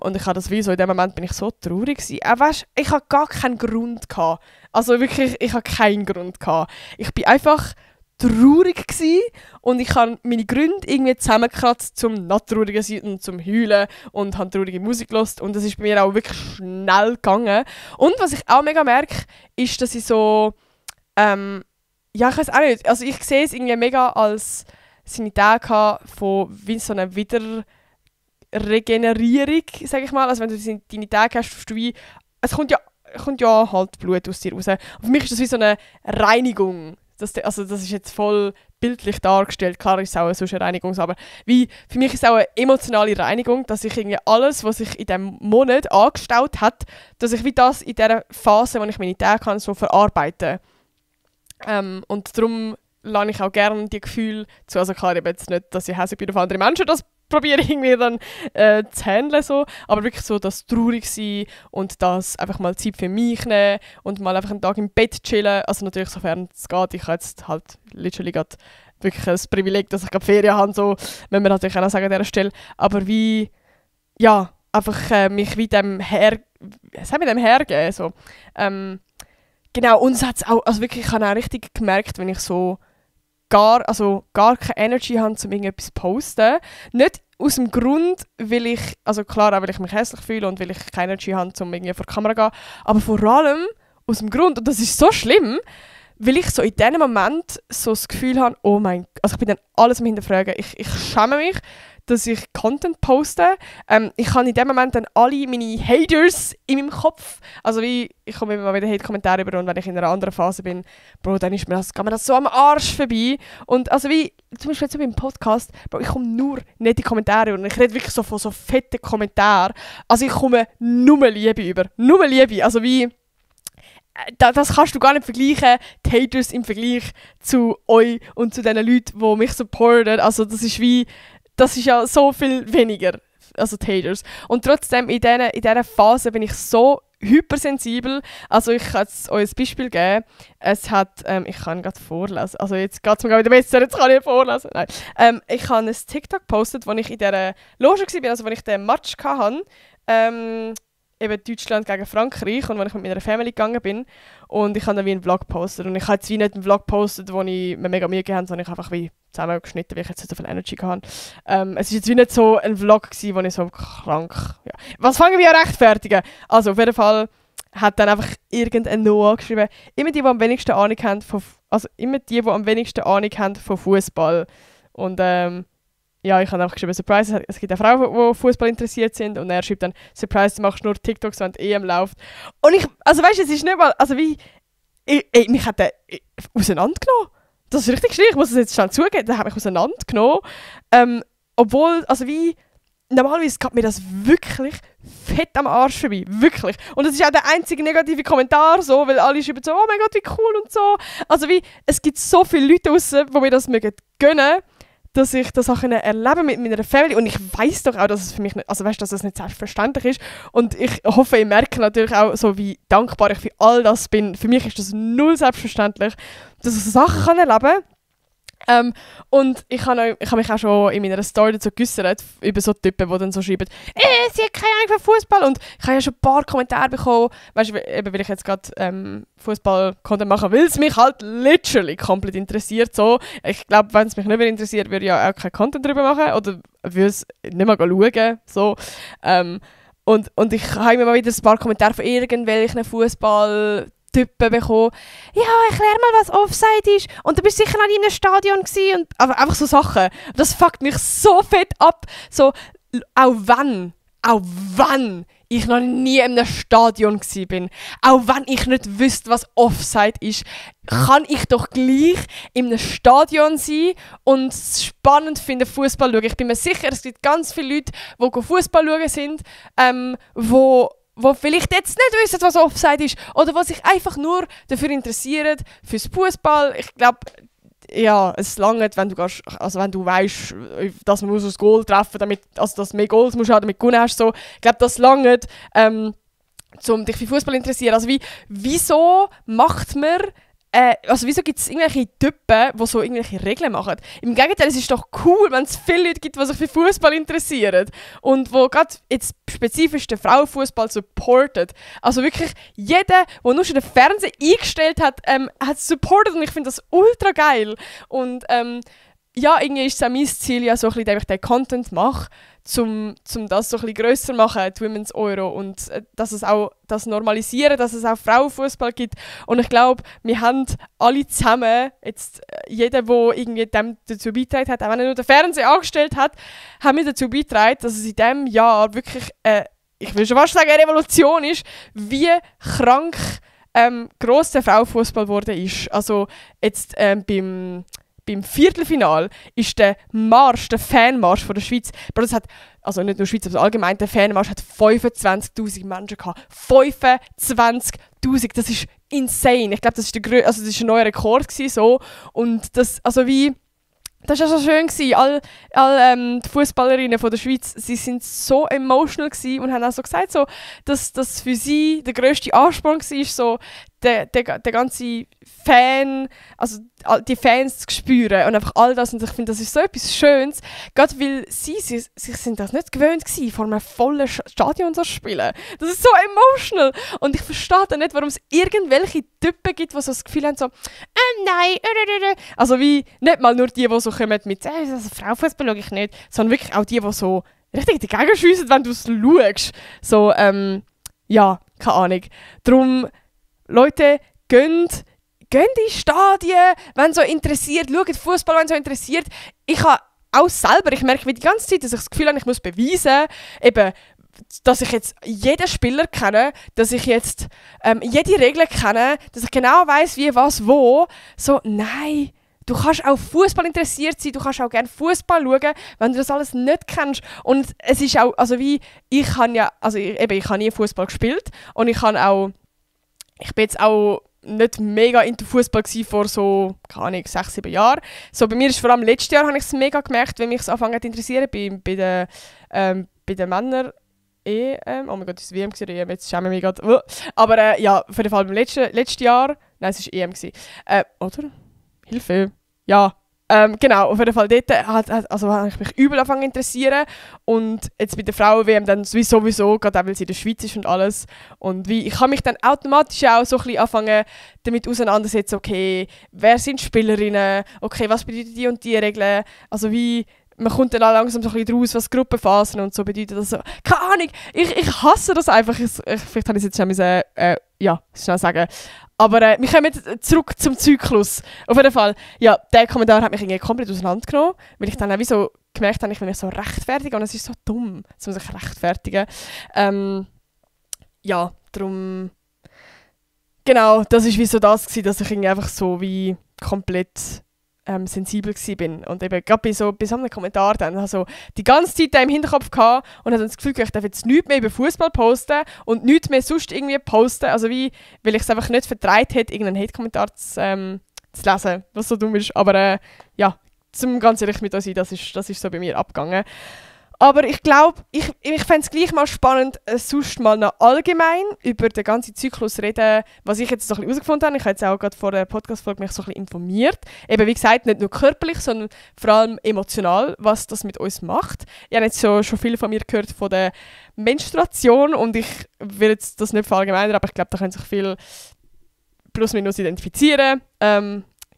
Und ich habe das wie so, in dem Moment bin ich so traurig gewesen. Weißt, ich habe gar keinen Grund gehabt. Also wirklich, ich habe keinen Grund gehabt. Ich bin einfach traurig gewesen und ich habe meine Gründe irgendwie zusammengekratzt zum nicht traurigen sein und zum Heulen und habe traurige Musik gehört und das ist bei mir auch wirklich schnell gegangen. Und was ich auch mega merke, ist, dass ich so, ja, ich weiß auch nicht, also ich sehe es irgendwie mega als seine Tage von wie so einer Wiederregenerierung, sage ich mal. Also wenn du deine Tage hast, tust du wie, es kommt ja halt Blut aus dir raus. Und für mich ist das wie so eine Reinigung. Das ist jetzt voll bildlich dargestellt. Klar ist es auch eine solche Reinigung, aber für mich ist es auch eine emotionale Reinigung, dass ich irgendwie alles, was sich in diesem Monat angestaut hat, dass ich wie das in dieser Phase, wo ich meine Tage kann, so verarbeite. Und darum lasse ich auch gerne die Gefühle zu. Also klar, eben jetzt nicht, dass ich hässlich bin auf andere Menschen, das probiere ich irgendwie dann zu handeln, so. Aber wirklich so das traurig sein und das einfach mal Zeit für mich nehmen und mal einfach einen Tag im Bett chillen. Also natürlich, sofern es geht. Ich habe jetzt halt literally gerade wirklich das Privileg, dass ich gerade Ferien habe, so, wenn man natürlich auch noch sagen an dieser Stelle. Aber wie, ja, einfach mich wie dem hergeben, so. Genau, und es hat auch, also wirklich, ich habe auch richtig gemerkt, wenn ich so gar keine Energy habe, um irgendetwas zu posten. Nicht aus dem Grund, weil ich, also klar auch, weil ich mich hässlich fühle und weil ich keine Energy habe, um irgendwie vor die Kamera zu gehen, aber vor allem aus dem Grund, und das ist so schlimm, weil ich so in diesem Moment so das Gefühl habe, oh mein Gott, also ich bin dann alles am Hinterfragen. Ich schäme mich, dass ich Content poste. Ich habe in dem Moment dann alle meine Haters in meinem Kopf. Also wie, ich komme immer mal wieder Hate-Kommentare über und wenn ich in einer anderen Phase bin, Bro, dann geht mir das so am Arsch vorbei. Und also wie, zum Beispiel jetzt so beim Podcast, Bro, ich komme nur nicht in die Kommentare und ich rede wirklich so von so fetten Kommentaren. Also ich komme nur Liebe über. Nur Liebe. Also wie, das kannst du gar nicht vergleichen, die Haters im Vergleich zu euch und zu den Leuten, die mich supporten. Also das ist ja so viel weniger, also die Haters. Und trotzdem, in dieser Phase bin ich so hypersensibel. Also ich kann euch ein Beispiel geben. Es hat, ich kann gerade vorlesen, also jetzt geht es mir wieder besser, jetzt kann ich vorlesen. Nein. Ich habe ein TikTok gepostet, wo ich in dieser Loge war, also wo ich den Match hatte. Eben Deutschland gegen Frankreich und als ich mit meiner Family gegangen bin und ich habe dann wie einen Vlog gepostet und ich habe jetzt wie nicht einen Vlog gepostet, wo ich mir mega Mühe gegeben habe, sondern ich einfach wie zusammengeschnitten, weil ich jetzt nicht so viel Energy hatte. Es war jetzt wie nicht so ein Vlog gewesen, wo ich so krank... Ja. Was fangen wir an rechtfertigen? Also auf jeden Fall hat dann einfach irgendein Noah geschrieben, immer die am wenigsten Ahnung haben von Fußball. Und ja, ich habe einfach geschrieben, Surprise, es gibt auch Frauen, die Fußball interessiert sind und er schreibt dann, Surprise, du machst nur TikToks, wenn die EM läuft. Und ich, also weißt du, es ist nicht mal, also wie, mich hat der auseinandergenommen. Das ist richtig schwierig, ich muss es jetzt schnell zugeben, der hat mich auseinandergenommen. Obwohl, also wie, normalerweise geht mir das wirklich fett am Arsch vorbei, wirklich. Und das ist auch der einzige negative Kommentar, so, weil alle schreiben so, oh mein Gott, wie cool und so. Also wie, es gibt so viele Leute draussen, die mir das mögen gönnen, dass ich das auch erleben mit meiner Family. Und ich weiss doch auch, dass es für mich nicht, also weißt, dass es nicht selbstverständlich ist. Und ich hoffe, ihr merkt natürlich auch, so wie dankbar ich für all das bin. Für mich ist das null selbstverständlich, dass ich so Sachen erleben kann. Und ich habe mich auch schon in meiner Story dazu geäussert, über so Typen, die dann so schreiben, sie hat keine Ahnung von Fußball. Und ich habe ja schon ein paar Kommentare bekommen, weißt du, weil ich jetzt gerade Fußball-Content machen, weil es mich halt literally komplett interessiert. So. Ich glaube, wenn es mich nicht mehr interessiert, würde ich ja auch keinen Content darüber machen oder würde es nicht mal schauen. So. Und ich habe immer mal wieder ein paar Kommentare von irgendwelchen Fußball-Typen bekommen. Ja, erklär mal, was Offside ist. Und du bist sicher noch nie in einem Stadion gewesen. Und einfach so Sachen. Das fuckt mich so fett ab. So, auch wenn ich noch nie in einem Stadion war, auch wenn ich nicht wüsste, was Offside ist, kann ich doch gleich in einem Stadion sein und es spannend finden, Fußball schauen. Ich bin mir sicher, es gibt ganz viele Leute, die Fußball schauen sind, wo vielleicht jetzt nicht wissen, was Offside ist oder die sich einfach nur dafür interessieren, fürs Fußball. Ich glaube, ja, es langt, wenn du weißt, dass man das Goal treffen muss, damit, also dass du mehr Goals musst haben, damit du gewonnen hast. So. Ich glaube, das langt, um dich für Fußball zu interessieren. Also wieso macht man wieso gibt es irgendwelche Typen, die so irgendwelche Regeln machen? Im Gegenteil, es ist doch cool, wenn es viele Leute gibt, die sich für Fußball interessieren und wo gerade jetzt spezifisch den Frauenfußball supportet. Also wirklich jeder, der nur schon den Fernseher eingestellt hat, hat es supportet und ich finde das ultra geil. Und ja, irgendwie ist es auch mein Ziel, ja, so ein bisschen, dass ich den Content mache, um das so ein bisschen grösser zu machen, die Women's Euro, und dass es auch das normalisieren, dass es auch Frauenfußball gibt. Und ich glaube, wir haben alle zusammen, jetzt jeder, der irgendwie dem dazu beigetragen hat, auch wenn er nur den Fernseher angestellt hat, haben wir dazu beigetragen, dass es in diesem Jahr wirklich, ich will schon fast sagen, eine Revolution ist, wie krank gross der Frauenfußball geworden ist. Also jetzt beim Viertelfinal ist der Fanmarsch von der Schweiz, aber das hat, also nicht nur Schweiz, aber allgemein der Fanmarsch hat 25'000 Menschen gehabt. 25'000, das ist insane. Ich glaube, das ist ein neuer Rekord gewesen, so. Und das, also wie, das war ja so schön gewesen. Die Fußballerinnen von der Schweiz, sie sind so emotional gewesen und haben auch so gesagt, so, dass das für sie der grösste Ansporn war, so der ganze Fan, also die Fans zu spüren und einfach all das. Und ich finde, das ist so etwas Schönes, gerade weil sie sind das nicht gewöhnt gewesen, vor einem vollen Stadion zu spielen. Das ist so emotional. Und ich verstehe dann nicht, warum es irgendwelche Typen gibt, die so das Gefühl haben, so, nein, also wie, nicht mal nur die so kommen mit, also Frauenfußball schaue ich nicht, sondern wirklich auch die so richtig dagegen schiessen, wenn du es schaust. So, ja, keine Ahnung. Darum, Leute, geht in die Stadien, wenn es so interessiert, schaut Fußball, wenn es so interessiert. Ich habe auch selber, ich merke wie die ganze Zeit, dass ich das Gefühl habe, ich muss beweisen, eben, dass ich jetzt jeden Spieler kenne, dass ich jetzt jede Regel kenne, dass ich genau weiss, wie, was, wo. So, nein. Du kannst auch Fußball interessiert sein, du kannst auch gerne Fußball schauen, wenn du das alles nicht kennst. Und es ist auch, also wie, ich habe nie Fußball gespielt und ich bin jetzt auch nicht mega into Fußball vor so, keine Ahnung, 6, 7 Jahren. So, bei mir ist vor allem letztes Jahr habe ich es mega gemerkt, wenn mich es angefangen zu interessieren, bei den Männern. Oh mein Gott, das war WM oder EM, jetzt schäme ich mich gerade. Aber ja, auf jeden Fall beim letzten Jahr, nein, es war EM. Oder? Hilfe. Ja, genau, auf jeden Fall dort habe ich mich übel angefangen zu interessieren. Und jetzt bei der Frauen-WM dann sowieso, gerade auch weil sie in der Schweiz ist und alles. Und ich habe mich dann automatisch auch so ein bisschen anfangen damit auseinandersetzen, okay, wer sind Spielerinnen, okay, was bedeuten die und die Regeln, also wie, man kommt dann auch langsam so ein bisschen raus, was Gruppenphasen und so bedeuten. Also, keine Ahnung, ich hasse das einfach. Vielleicht habe ich es jetzt schon schnell sagen. Aber wir kommen zurück zum Zyklus. Auf jeden Fall, ja, der Kommentar hat mich irgendwie komplett auseinandergenommen, weil ich dann auch wie so gemerkt habe, ich will mich so rechtfertigen und es ist so dumm, dass man sich rechtfertigen. Ja, darum, genau, das war wie so das gewesen, dass ich irgendwie einfach so wie komplett sensibel bin. Und eben gerade bei so einem Kommentar dann also die ganze Zeit im Hinterkopf gehabt und hatte das Gefühl, ich darf jetzt nichts mehr über Fußball posten und nichts mehr sonst irgendwie posten, also wie, weil ich es einfach nicht vertreibt hätte, irgendeinen Hate-Kommentar zu lesen, was so dumm ist. Aber ja, zum ganz ehrlich mit euch sein, das ist so bei mir abgegangen. Aber ich glaube, ich fände es gleich mal spannend, sonst mal noch allgemein über den ganzen Zyklus reden, was ich jetzt so ein bisschen herausgefunden habe. Ich habe jetzt auch gerade vor der Podcast-Folge mich so ein bisschen informiert. Eben, wie gesagt, nicht nur körperlich, sondern vor allem emotional, was das mit uns macht. Ich habe jetzt schon viel von mir gehört von der Menstruation und ich will jetzt das nicht verallgemeinern, aber ich glaube, da können sich viel plus minus identifizieren.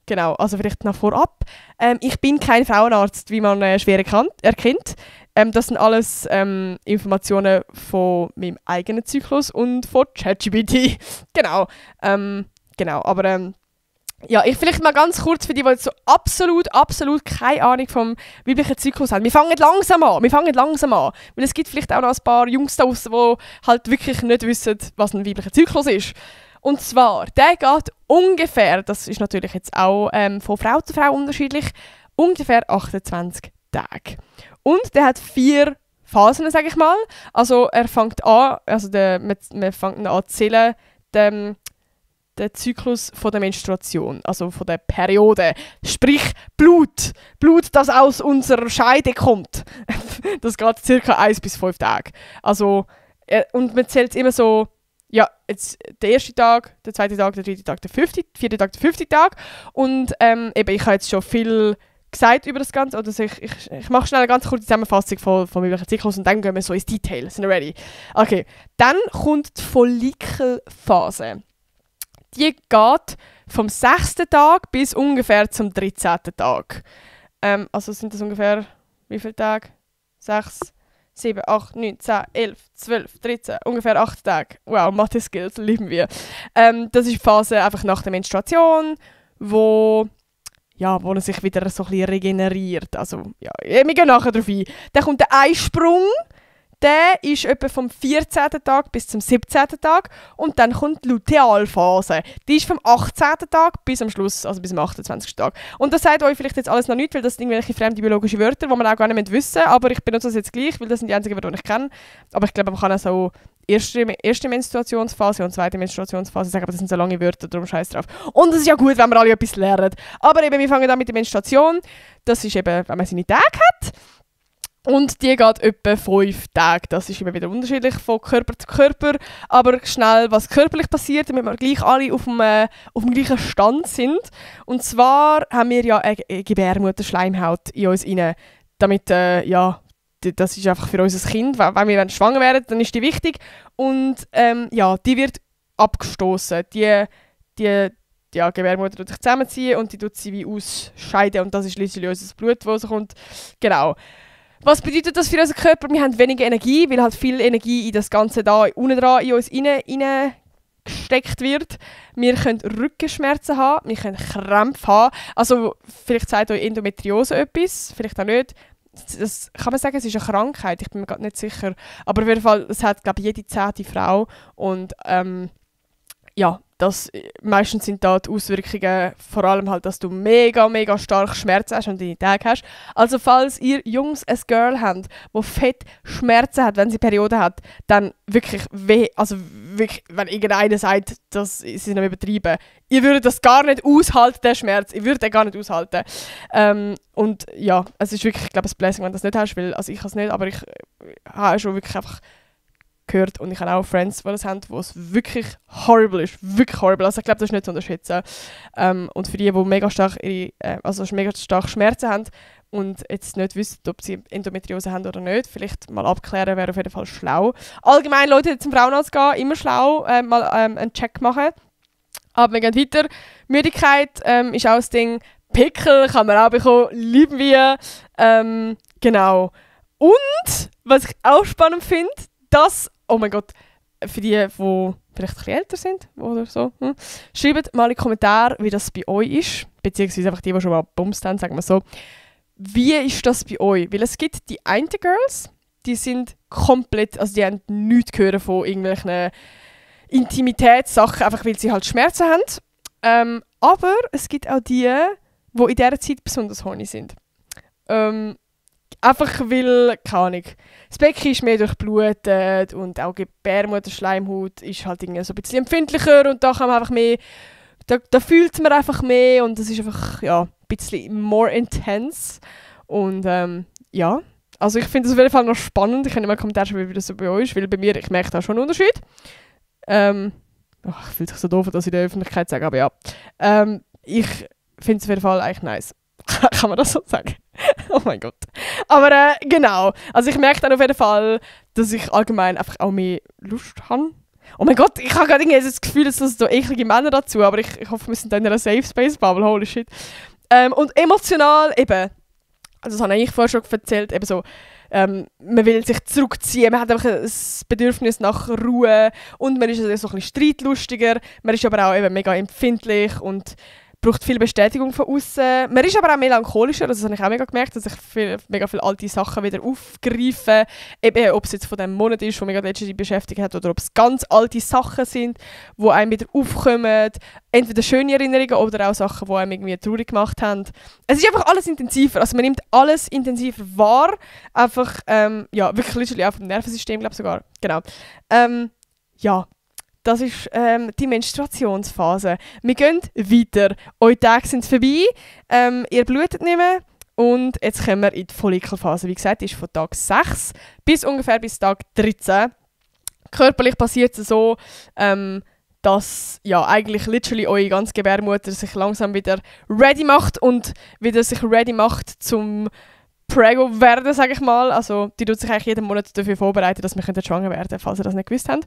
Genau, also vielleicht noch vorab. Ich bin kein Frauenarzt, wie man schwer erkennt. Das sind alles Informationen von meinem eigenen Zyklus und von ChatGPT. Genau. Aber ja, ich vielleicht mal ganz kurz für die jetzt so absolut keine Ahnung vom weiblichen Zyklus haben. Wir fangen langsam an. Weil es gibt vielleicht auch noch ein paar Jungs da draussen, die halt wirklich nicht wissen, was ein weiblicher Zyklus ist. Und zwar, der geht ungefähr, das ist natürlich jetzt auch von Frau zu Frau unterschiedlich, ungefähr 28 Tage. Und der hat 4 Phasen, sage ich mal. Also er fängt an, also man fängt an zu zählen, den Zyklus von der Menstruation, also von der Periode. Sprich Blut, das aus unserer Scheide kommt. Das geht ca. 1 bis 5 Tage. Also, und man zählt immer so, ja, jetzt der erste Tag, der zweite Tag, der dritte Tag, der vierte Tag, der 5. Tag. Und eben, ich habe jetzt schon viel gesagt über das Ganze. Oder ich mache schnell eine ganz kurze Zusammenfassung vom weiblichen Zyklus und dann gehen wir so ins Detail. Sind wir ready? Okay, dann kommt die Follikelphase. Die geht vom 6. Tag bis ungefähr zum 13. Tag. Also sind das ungefähr, wie viele Tage? 6, 7, 8, 9, 10, 11, 12, 13, ungefähr 8 Tage. Wow, Mathe-Skills, lieben wir. Das ist die Phase einfach nach der Menstruation, wo er sich wieder so ein bisschen regeneriert. Also, ja, wir gehen nachher darauf ein. Dann kommt der Eisprung. Der ist etwa vom 14. Tag bis zum 17. Tag. Und dann kommt die Lutealphase. Die ist vom 18. Tag bis am Schluss, also bis zum 28. Tag. Und das sagt euch vielleicht jetzt alles noch nicht, weil das sind irgendwelche fremde biologische Wörter, die man auch gar nicht wissen müssen. Aber ich benutze das jetzt gleich, weil das sind die einzigen Wörter, die ich kenne. Aber ich glaube, man kann auch so erste Menstruationsphase und zweite Menstruationsphase sagen, aber das sind so lange Wörter, darum scheiß drauf. Und es ist ja gut, wenn wir alle etwas lernen. Aber eben, wir fangen dann mit der Menstruation. Das ist eben, wenn man seine Tage hat. Und die geht etwa 5 Tage. Das ist immer wieder unterschiedlich von Körper zu Körper. Aber schnell, was körperlich passiert, damit wir gleich alle auf dem gleichen Stand sind. Und zwar haben wir ja eine Gebärmutterschleimhaut in uns rein. Damit, das ist einfach für unser Kind. Wenn wir schwanger werden, dann ist die wichtig. Und die wird abgestoßen. Die Gebärmutter tut sich zusammenziehen und die tut sie wie ausscheiden. Und das ist letztlich unser Blut, das rauskommt. Genau. Was bedeutet das für unseren Körper? Wir haben weniger Energie, weil halt viel Energie in das Ganze da unten dran in uns reingesteckt wird. Wir können Rückenschmerzen haben, wir können Krämpfe haben. Also vielleicht sagt euch Endometriose etwas, vielleicht auch nicht. Das kann man sagen, es ist eine Krankheit, ich bin mir gerade nicht sicher. Aber auf jeden Fall, es hat, glaube ich, jede 10. Frau. Und meistens sind da die Auswirkungen vor allem halt, dass du mega, mega stark Schmerzen hast und deine Tage hast. Also falls ihr Jungs ein Girl habt, die fett Schmerzen hat, wenn sie Periode hat, dann wirklich wirklich, wenn irgendeiner sagt, dass sie nicht übertrieben, ihr würdet das gar nicht aushalten, den Schmerz. Ihr würdet den gar nicht aushalten. Und ja, es ist wirklich, ich glaube, ein Blessing, wenn du das nicht hast, weil, also ich habe es nicht, aber ich habe schon wirklich einfach gehört und ich habe auch Friends, die das haben, wo es wirklich horrible ist. Wirklich horrible. Also ich glaube, das ist nicht zu unterschätzen. Und für die mega stark Schmerzen haben und jetzt nicht wissen, ob sie Endometriose haben oder nicht, vielleicht mal abklären, wäre auf jeden Fall schlau. Allgemein, Leute, zum Frauenarzt gehen, immer schlau, mal einen Check machen. Aber wir gehen weiter. Müdigkeit ist auch das Ding. Pickel kann man auch bekommen, lieben wir. Genau. Und, was ich auch spannend finde, dass, oh mein Gott, für die vielleicht ein bisschen älter sind oder so, schreibt mal in die Kommentare, wie das bei euch ist, beziehungsweise einfach die schon mal gebumst haben, sagen wir so. Wie ist das bei euch? Weil es gibt die einen Girls, die sind komplett, also die haben nichts gehört von irgendwelchen Intimitätssachen, einfach weil sie halt Schmerzen haben. Aber es gibt auch die in dieser Zeit besonders horny sind. Einfach weil, keine Ahnung, das Becken ist mehr durchblutet und auch die Gebärmutterschleimhaut ist halt irgendwie so ein bisschen empfindlicher und da kann man einfach mehr, da fühlt man einfach mehr und das ist einfach, ja, ein bisschen more intense. Und also ich finde das auf jeden Fall noch spannend. Ich kann immer Kommentare schreiben, wie das so bei euch ist, weil bei mir, ich merke da schon einen Unterschied. Ich fühle sich so doof, dass ich in der Öffentlichkeit sage, aber ja. Ich finde es auf jeden Fall eigentlich nice. Kann man das so sagen? Oh mein Gott. Aber genau. Also ich merke dann auf jeden Fall, dass ich allgemein einfach auch mehr Lust habe. Oh mein Gott, ich habe gerade irgendwie das Gefühl, dass das so eklige Männer dazu, aber ich hoffe, wir sind da in einer Safe Space Bubble, holy shit. Und emotional eben, also das habe ich vorher schon erzählt, eben so, man will sich zurückziehen, man hat einfach ein Bedürfnis nach Ruhe und man ist also so ein bisschen streitlustiger, man ist aber auch eben mega empfindlich und braucht viel Bestätigung von außen. Man ist aber auch melancholischer, also das habe ich auch mega gemerkt, dass ich mega viele alte Sachen wieder aufgreife. Eben, ob es jetzt von dem Monat ist, wo mich letztens beschäftigt hat, oder ob es ganz alte Sachen sind, die einem wieder aufkommen. Entweder schöne Erinnerungen oder auch Sachen, die einem irgendwie traurig gemacht haben. Es ist einfach alles intensiver. Also man nimmt alles intensiver wahr. Einfach, wirklich literally auch vom Nervensystem, glaube ich sogar. Genau. Das ist die Menstruationsphase. Wir gehen weiter. Eure Tage sind vorbei, ihr blutet nicht mehr und jetzt kommen wir in die Follikelphase. Wie gesagt, die ist von Tag 6 bis ungefähr bis Tag 13. Körperlich passiert es so, dass eigentlich literally eure ganze Gebärmutter sich langsam wieder ready macht und wieder sich ready macht zum Prego werden, sage ich mal. Also die tut sich eigentlich jeden Monat dafür vorbereiten, dass wir schwanger werden können, falls ihr das nicht gewusst habt.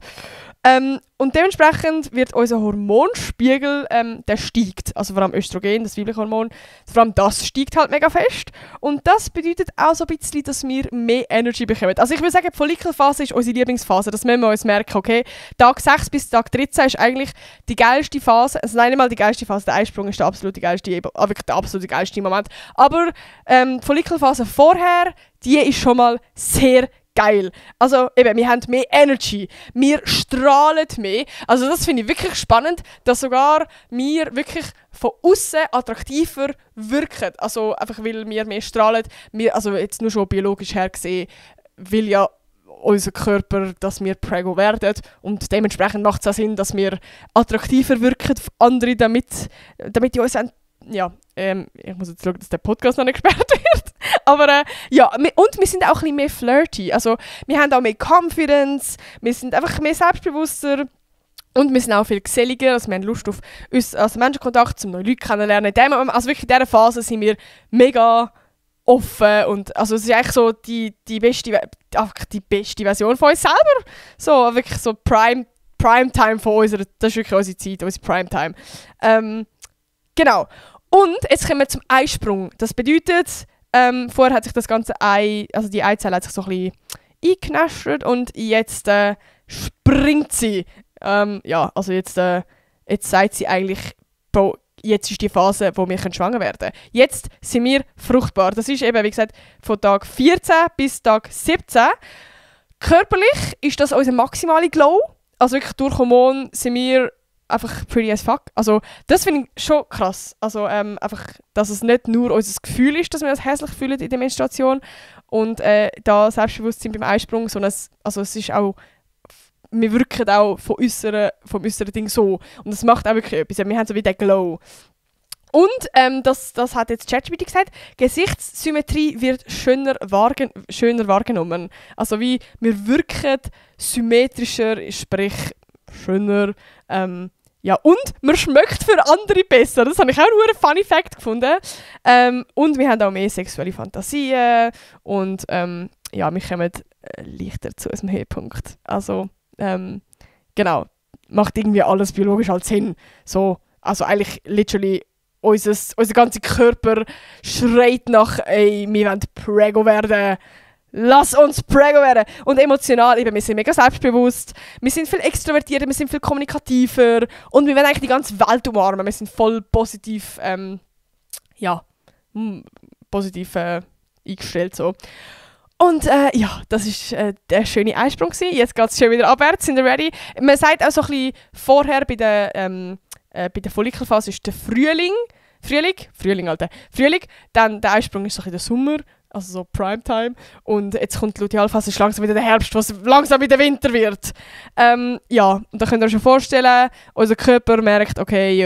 Und dementsprechend wird unser Hormonspiegel, der steigt. Also vor allem Östrogen, das weibliche Hormon, vor allem das steigt halt mega fest. Und das bedeutet auch so ein bisschen, dass wir mehr Energy bekommen. Also ich würde sagen, die Follikelphase ist unsere Lieblingsphase. Das müssen wir uns merken, okay? Tag 6 bis Tag 13 ist eigentlich die geilste Phase. Also nein, nicht mal die geilste Phase, der Eisprung ist der absolute geilste, wirklich der absolute geilste Moment. Aber die Follikelphase vorher, die ist schon mal sehr geil. Also eben, wir haben mehr Energy, wir strahlen mehr. Also das finde ich wirklich spannend, dass sogar wir wirklich von außen attraktiver wirken. Also einfach, weil wir mehr strahlen. Also jetzt nur schon biologisch her gesehen, will ja unser Körper, dass wir Prego werden und dementsprechend macht es auch Sinn, dass wir attraktiver wirken für andere, damit die uns ich muss jetzt schauen, dass der Podcast noch nicht gesperrt wird. Aber und wir sind auch ein bisschen mehr flirty. Also wir haben auch mehr Confidence, wir sind einfach mehr selbstbewusster und wir sind auch viel geselliger. Also wir haben Lust auf uns als Menschenkontakt, um neue Leute kennenzulernen. Also wirklich in dieser Phase sind wir mega offen und also es ist eigentlich so die beste Version von uns selber. So wirklich so Primetime von unserer, das ist wirklich unsere Zeit, unsere Primetime. Genau. Und jetzt kommen wir zum Eisprung. Das bedeutet, vorher hat sich das ganze Ei, also die Eizelle hat sich so ein bisschen eingeknastert und jetzt springt sie. Also jetzt sagt sie eigentlich, jetzt ist die Phase, wo wir schwanger werden können. Jetzt sind wir fruchtbar. Das ist eben, wie gesagt, von Tag 14 bis Tag 17. Körperlich ist das unser maximale Glow. Also wirklich durch Hormone sind wir einfach pretty as fuck. Also das finde ich schon krass. Also einfach, dass es nicht nur unser Gefühl ist, dass wir uns hässlich fühlen in der Menstruation und da Selbstbewusstsein beim Eisprung, sondern es ist auch, wir wirken auch vom äußeren Ding so. Und das macht auch wirklich etwas. Wir haben so wie den Glow. Und das hat jetzt ChatGPT gesagt, Gesichtssymmetrie wird schöner wahrgenommen. Also wie wir wirken symmetrischer, sprich schöner. Und man schmeckt für andere besser. Das habe ich auch einen funny Fact gefunden. Und wir haben auch mehr sexuelle Fantasien. Und wir kommen leichter zu unserem Höhepunkt. Also, genau. Macht irgendwie alles biologisch halt Sinn. So, also eigentlich literally unser ganzer Körper schreit nach, ey, wir wollen Prego werden. Lass uns Prego werden! Und emotional, eben, wir sind mega selbstbewusst, wir sind viel extrovertierter, wir sind viel kommunikativer und wir wollen eigentlich die ganze Welt umarmen. Wir sind voll positiv, positiv eingestellt. So. Und das war der schöne Einsprung gewesen. Jetzt geht es schon wieder abwärts, sind wir ready? Man sagt auch so ein bisschen vorher bei der Follikelphase ist der Frühling, dann der Einsprung ist so ein bisschen der Sommer, also so Primetime. Und jetzt kommt die Lutealphase, ist langsam wieder der Herbst, was langsam wieder Winter wird. Und da könnt ihr euch schon vorstellen, unser Körper merkt, okay,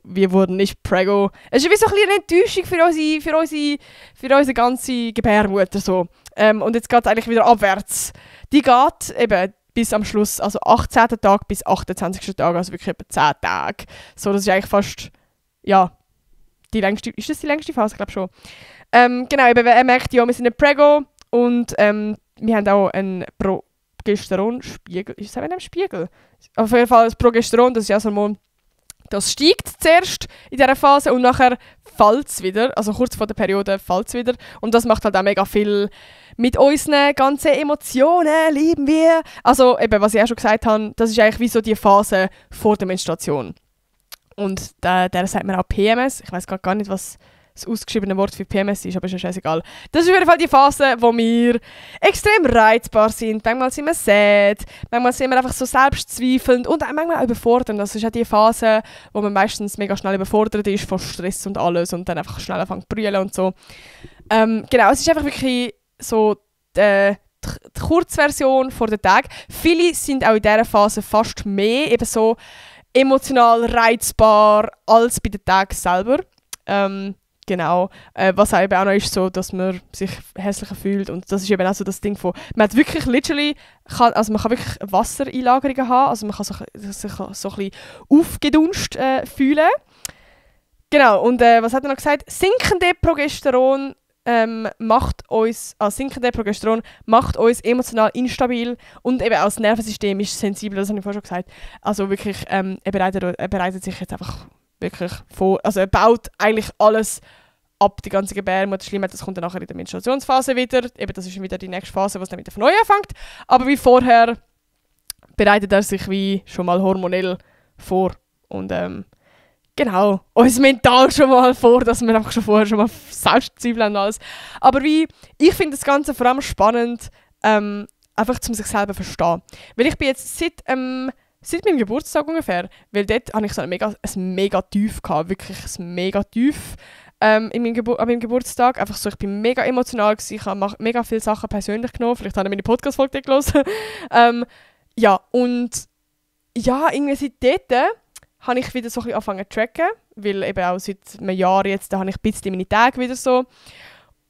wir wurden nicht Prego. Es ist wie so ein bisschen eine Enttäuschung für unsere ganze Gebärmutter. So. Und jetzt geht es eigentlich wieder abwärts. Die geht eben bis am Schluss, also 18. Tag bis 28. Tag, also wirklich etwa 10 Tage. So, das ist eigentlich fast, die längste, ist das die längste Phase? Ich glaube schon. Genau, eben, er merkt, wir sind ein Prego und wir haben auch einen Progesteronspiegel. Ist das auch ein Spiegel? Auf jeden Fall das Progesteron, das ist ja das Hormon, das steigt zuerst in dieser Phase und nachher fällt es wieder, also kurz vor der Periode fällt es wieder. Und das macht halt auch mega viel mit unseren ganzen Emotionen, lieben wir. Also eben, was ich auch schon gesagt habe, das ist eigentlich wie so die Phase vor der Menstruation. Und der sagt man auch PMS. Ich weiß gar nicht, was das ausgeschriebene Wort für PMS ist, aber ist ja scheißegal. Das ist auf jeden Fall die Phase, wo wir extrem reizbar sind. Manchmal sind wir sad, manchmal sind wir einfach so selbstzweifelnd und manchmal auch überfordert. Das ist auch die Phase, wo man meistens mega schnell überfordert ist von Stress und alles und dann einfach schnell anfängt zu brüllen und so. Genau, es ist einfach wirklich so die Kurzversion vor den Tag. Viele sind auch in dieser Phase fast mehr eben so emotional reizbar als bei den Tagen selber. Genau. Was eben auch noch ist so, dass man sich hässlicher fühlt und das ist eben auch so das Ding von, man hat wirklich literally, man kann wirklich Wassereinlagerungen haben, also man kann sich so ein bisschen aufgedunst fühlen. Genau, und was hat er noch gesagt? Sinkende Progesteron macht uns emotional instabil und eben auch das Nervensystem ist sensibel, das habe ich vorhin schon gesagt. Also wirklich, er bereitet sich jetzt einfach wirklich vor, also er baut eigentlich alles ab, die ganze Gebärmutterschleimhaut, das kommt dann nachher in der Menstruationsphase wieder, eben das ist wieder die nächste Phase, wo es dann wieder von neu anfängt, aber wie vorher bereitet er sich wie schon mal hormonell vor und genau, uns mental schon mal vor, dass wir einfach schon vorher schon mal Selbstzweifel haben und alles. Aber ich finde das Ganze vor allem spannend, einfach um sich selber zu verstehen. Weil ich bin jetzt seit meinem Geburtstag ungefähr, weil dort hatte ich so ein mega Tief gehabt, wirklich ein mega Tief an meinem Geburtstag. Einfach so, ich bin mega emotional gewesen, ich habe mega viele Sachen persönlich genommen, vielleicht habe ich meine Podcast-Folge dort gehört. Und irgendwie seit dort habe ich wieder so ein bisschen angefangen zu tracken, weil eben auch seit einem Jahr jetzt, da habe ich ein bisschen meine Tage wieder so.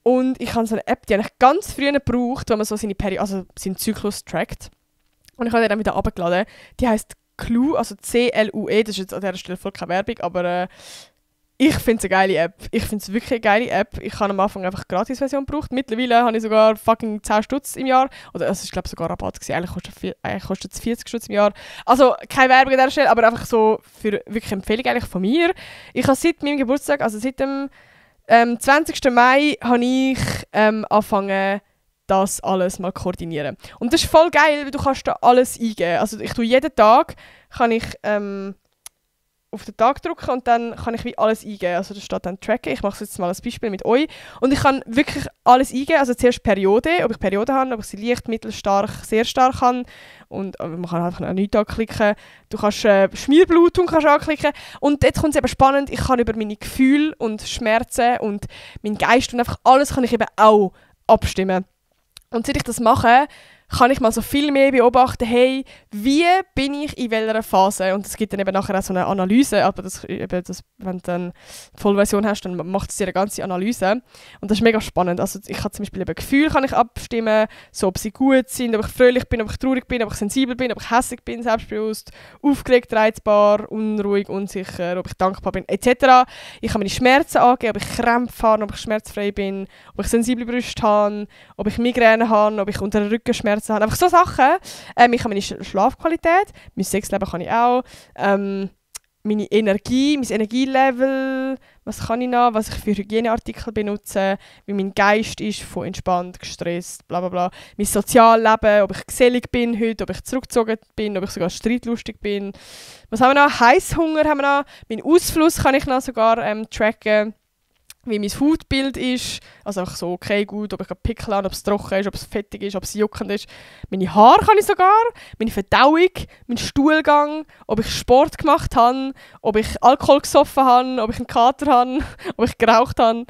Und ich habe so eine App, die habe ich ganz früh gebraucht, wo man so seinen Zyklus trackt. Und ich habe die dann wieder runtergeladen. Die heisst Clue, also C-L-U-E, das ist jetzt an dieser Stelle voll keine Werbung, aber ich finde es eine geile App. Ich finde es wirklich eine geile App. Ich habe am Anfang einfach eine Gratis-Version gebraucht. Mittlerweile habe ich sogar fucking 10 Stutz im Jahr. Oder es ist glaube ich sogar Rabatt gewesen. Eigentlich kostet es 40 Stutz im Jahr. Also keine Werbung an dieser Stelle, aber einfach so für wirklich Empfehlung eigentlich von mir. Ich habe seit meinem Geburtstag, also seit dem 20. Mai, habe ich angefangen, das alles mal koordinieren. Und das ist voll geil, weil du kannst da alles eingeben. Also ich tue jeden Tag, kann ich auf den Tag drücken und dann kann ich wie alles eingeben. Also da steht dann Tracken. Ich mache jetzt mal ein Beispiel mit euch. Und ich kann wirklich alles eingeben. Also zuerst Periode, ob ich Periode habe, ob ich sie leicht, mittelstark, sehr stark habe. Und man kann einfach noch nichts anklicken. Du kannst Schmierblutung anklicken. Und jetzt kommt es eben spannend. Ich kann über meine Gefühle und Schmerzen und meinen Geist und einfach alles kann ich eben auch abstimmen. Und seit ich das mache, kann ich mal so viel mehr beobachten, hey, wie bin ich in welcher Phase? Und es gibt dann eben nachher auch so eine Analyse, aber wenn du dann die Vollversion hast, dann macht es dir eine ganze Analyse. Und das ist mega spannend. Also ich kann zum Beispiel eben Gefühle kann ich abstimmen, so ob sie gut sind, ob ich fröhlich bin, ob ich traurig bin, ob ich sensibel bin, ob ich hässlich bin, selbstbewusst, aufgeregt, reizbar, unruhig, unsicher, ob ich dankbar bin, etc. Ich kann meine Schmerzen angeben, ob ich Krämpfe habe, ob ich schmerzfrei bin, ob ich sensible Brüste habe, ob ich Migräne habe, ob ich unter Rückenschmerzen habe. Einfach so Sachen. Ich habe meine Schlafqualität, mein Sexleben kann ich auch, meine Energie, mein Energielevel, was kann ich noch, was ich für Hygieneartikel benutze, wie mein Geist ist, von entspannt, gestresst, bla bla bla. Mein Sozialleben, ob ich gesellig bin heute, ob ich zurückgezogen bin, ob ich sogar streitlustig bin. Was haben wir noch? Heißhunger haben wir noch. Mein Ausfluss kann ich noch sogar tracken. Wie mein Hautbild ist, also einfach so okay, gut, ob ich Pickel habe, ob es trocken ist, ob es fettig ist, ob es juckend ist. Meine Haare kann ich sogar, meine Verdauung, mein Stuhlgang, ob ich Sport gemacht habe, ob ich Alkohol gesoffen habe, ob ich einen Kater habe, ob ich geraucht habe.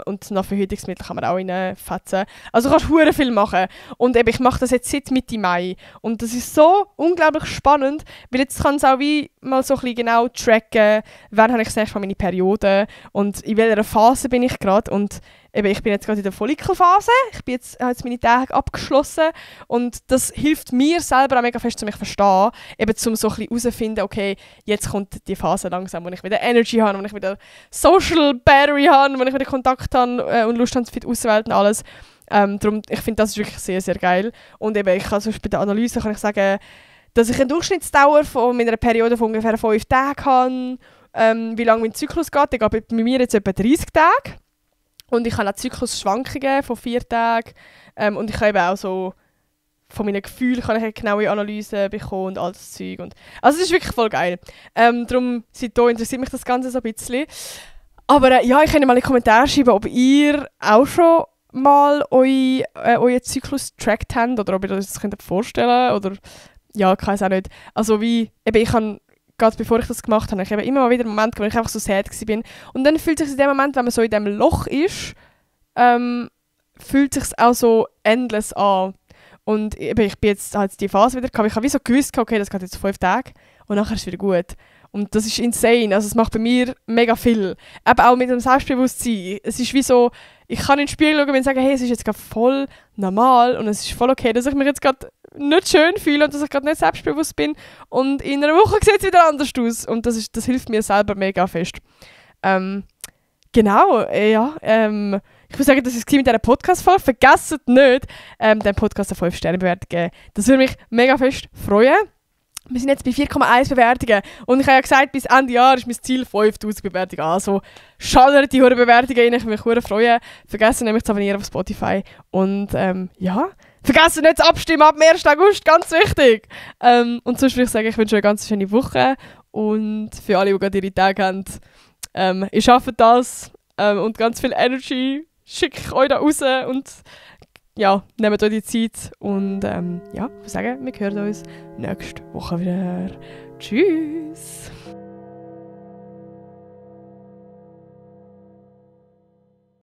Und nach Verhütungsmitteln kann man auch reinfetzen. Also du kannst verdammt viel machen. Und eben, ich mache das jetzt seit Mitte Mai. Und das ist so unglaublich spannend, weil jetzt kann es auch wie mal so ein bisschen genau tracken, wann habe ich das nächste Mal meine Periode und in welcher Phase bin ich gerade. Und eben, ich bin jetzt gerade in der Follikelphase. Ich habe jetzt meine Tage abgeschlossen und das hilft mir selber auch mega fest, um mich zu verstehen, eben um so ein bisschen herauszufinden, okay, jetzt kommt die Phase langsam, wo ich wieder Energy habe, wo ich wieder Social Battery habe, wo ich wieder Kontakt habe und Lust habe für die Außenwelt und alles. Darum, ich finde, das ist wirklich sehr, sehr geil. Und eben, ich kann zum Beispiel bei der Analyse kann ich sagen, dass ich eine Durchschnittsdauer von meiner Periode von ungefähr 5 Tagen habe, wie lange mein Zyklus geht. Der geht bei mir jetzt etwa 30 Tage. Und ich habe auch Zyklusschwankungen von 4 Tagen. Und ich habe eben auch so von meinen Gefühlen kann ich eine genaue Analyse bekommen und all das Zeug. Und also es ist wirklich voll geil. Darum, seitdem interessiert mich das Ganze so ein bisschen. Aber ja, ich kann mal in die Kommentare schreiben, ob ihr auch schon mal euren Zyklus getrackt habt oder ob ihr euch das vorstellen könnt. Oder ja, ich weiß auch nicht. Also wie, eben ich habe, gerade bevor ich das gemacht habe, ich habe immer mal wieder einen Moment, wo ich einfach so sad war. Und dann fühlt es sich in dem Moment, wenn man so in diesem Loch ist, fühlt es sich auch so endless an. Und eben, ich bin jetzt halt die Phase wieder gehabt. Ich habe wie so gewusst, okay, das geht jetzt 5 Tage und nachher ist es wieder gut. Und das ist insane. Also es macht bei mir mega viel. Eben auch mit dem Selbstbewusstsein. Es ist wie so, ich kann in den Spiegel schauen und sagen, hey, es ist jetzt gerade voll normal und es ist voll okay, dass ich mich jetzt gerade nicht schön fühle und dass ich gerade nicht selbstbewusst bin. Und in einer Woche sieht es wieder anders aus. Und das hilft mir selber mega fest. Genau, ja. Ich würde sagen, das ist mit dieser Podcast-Folge. Vergesst nicht, den Podcast eine 5-Sterne-Bewertung geben. Das würde mich mega fest freuen. Wir sind jetzt bei 4,1 Bewertungen. Und ich habe ja gesagt, bis Ende Jahr ist mein Ziel 5000 Bewertungen. Also schallert die Bewertungen rein, ich würde mich freuen. Vergessen nämlich zu abonnieren auf Spotify. Und ja, vergessen nicht zu abstimmen ab dem 1. August, ganz wichtig. Und sonst würde ich sagen, ich wünsche euch eine ganz schöne Woche. Und für alle, die gerade ihre Tage haben, ihr schafft das. Und ganz viel Energy schicke ich euch da raus. Und ja, nehmt euch die Zeit. Und ja, ich würde sagen, wir hören uns nächste Woche wieder. Tschüss!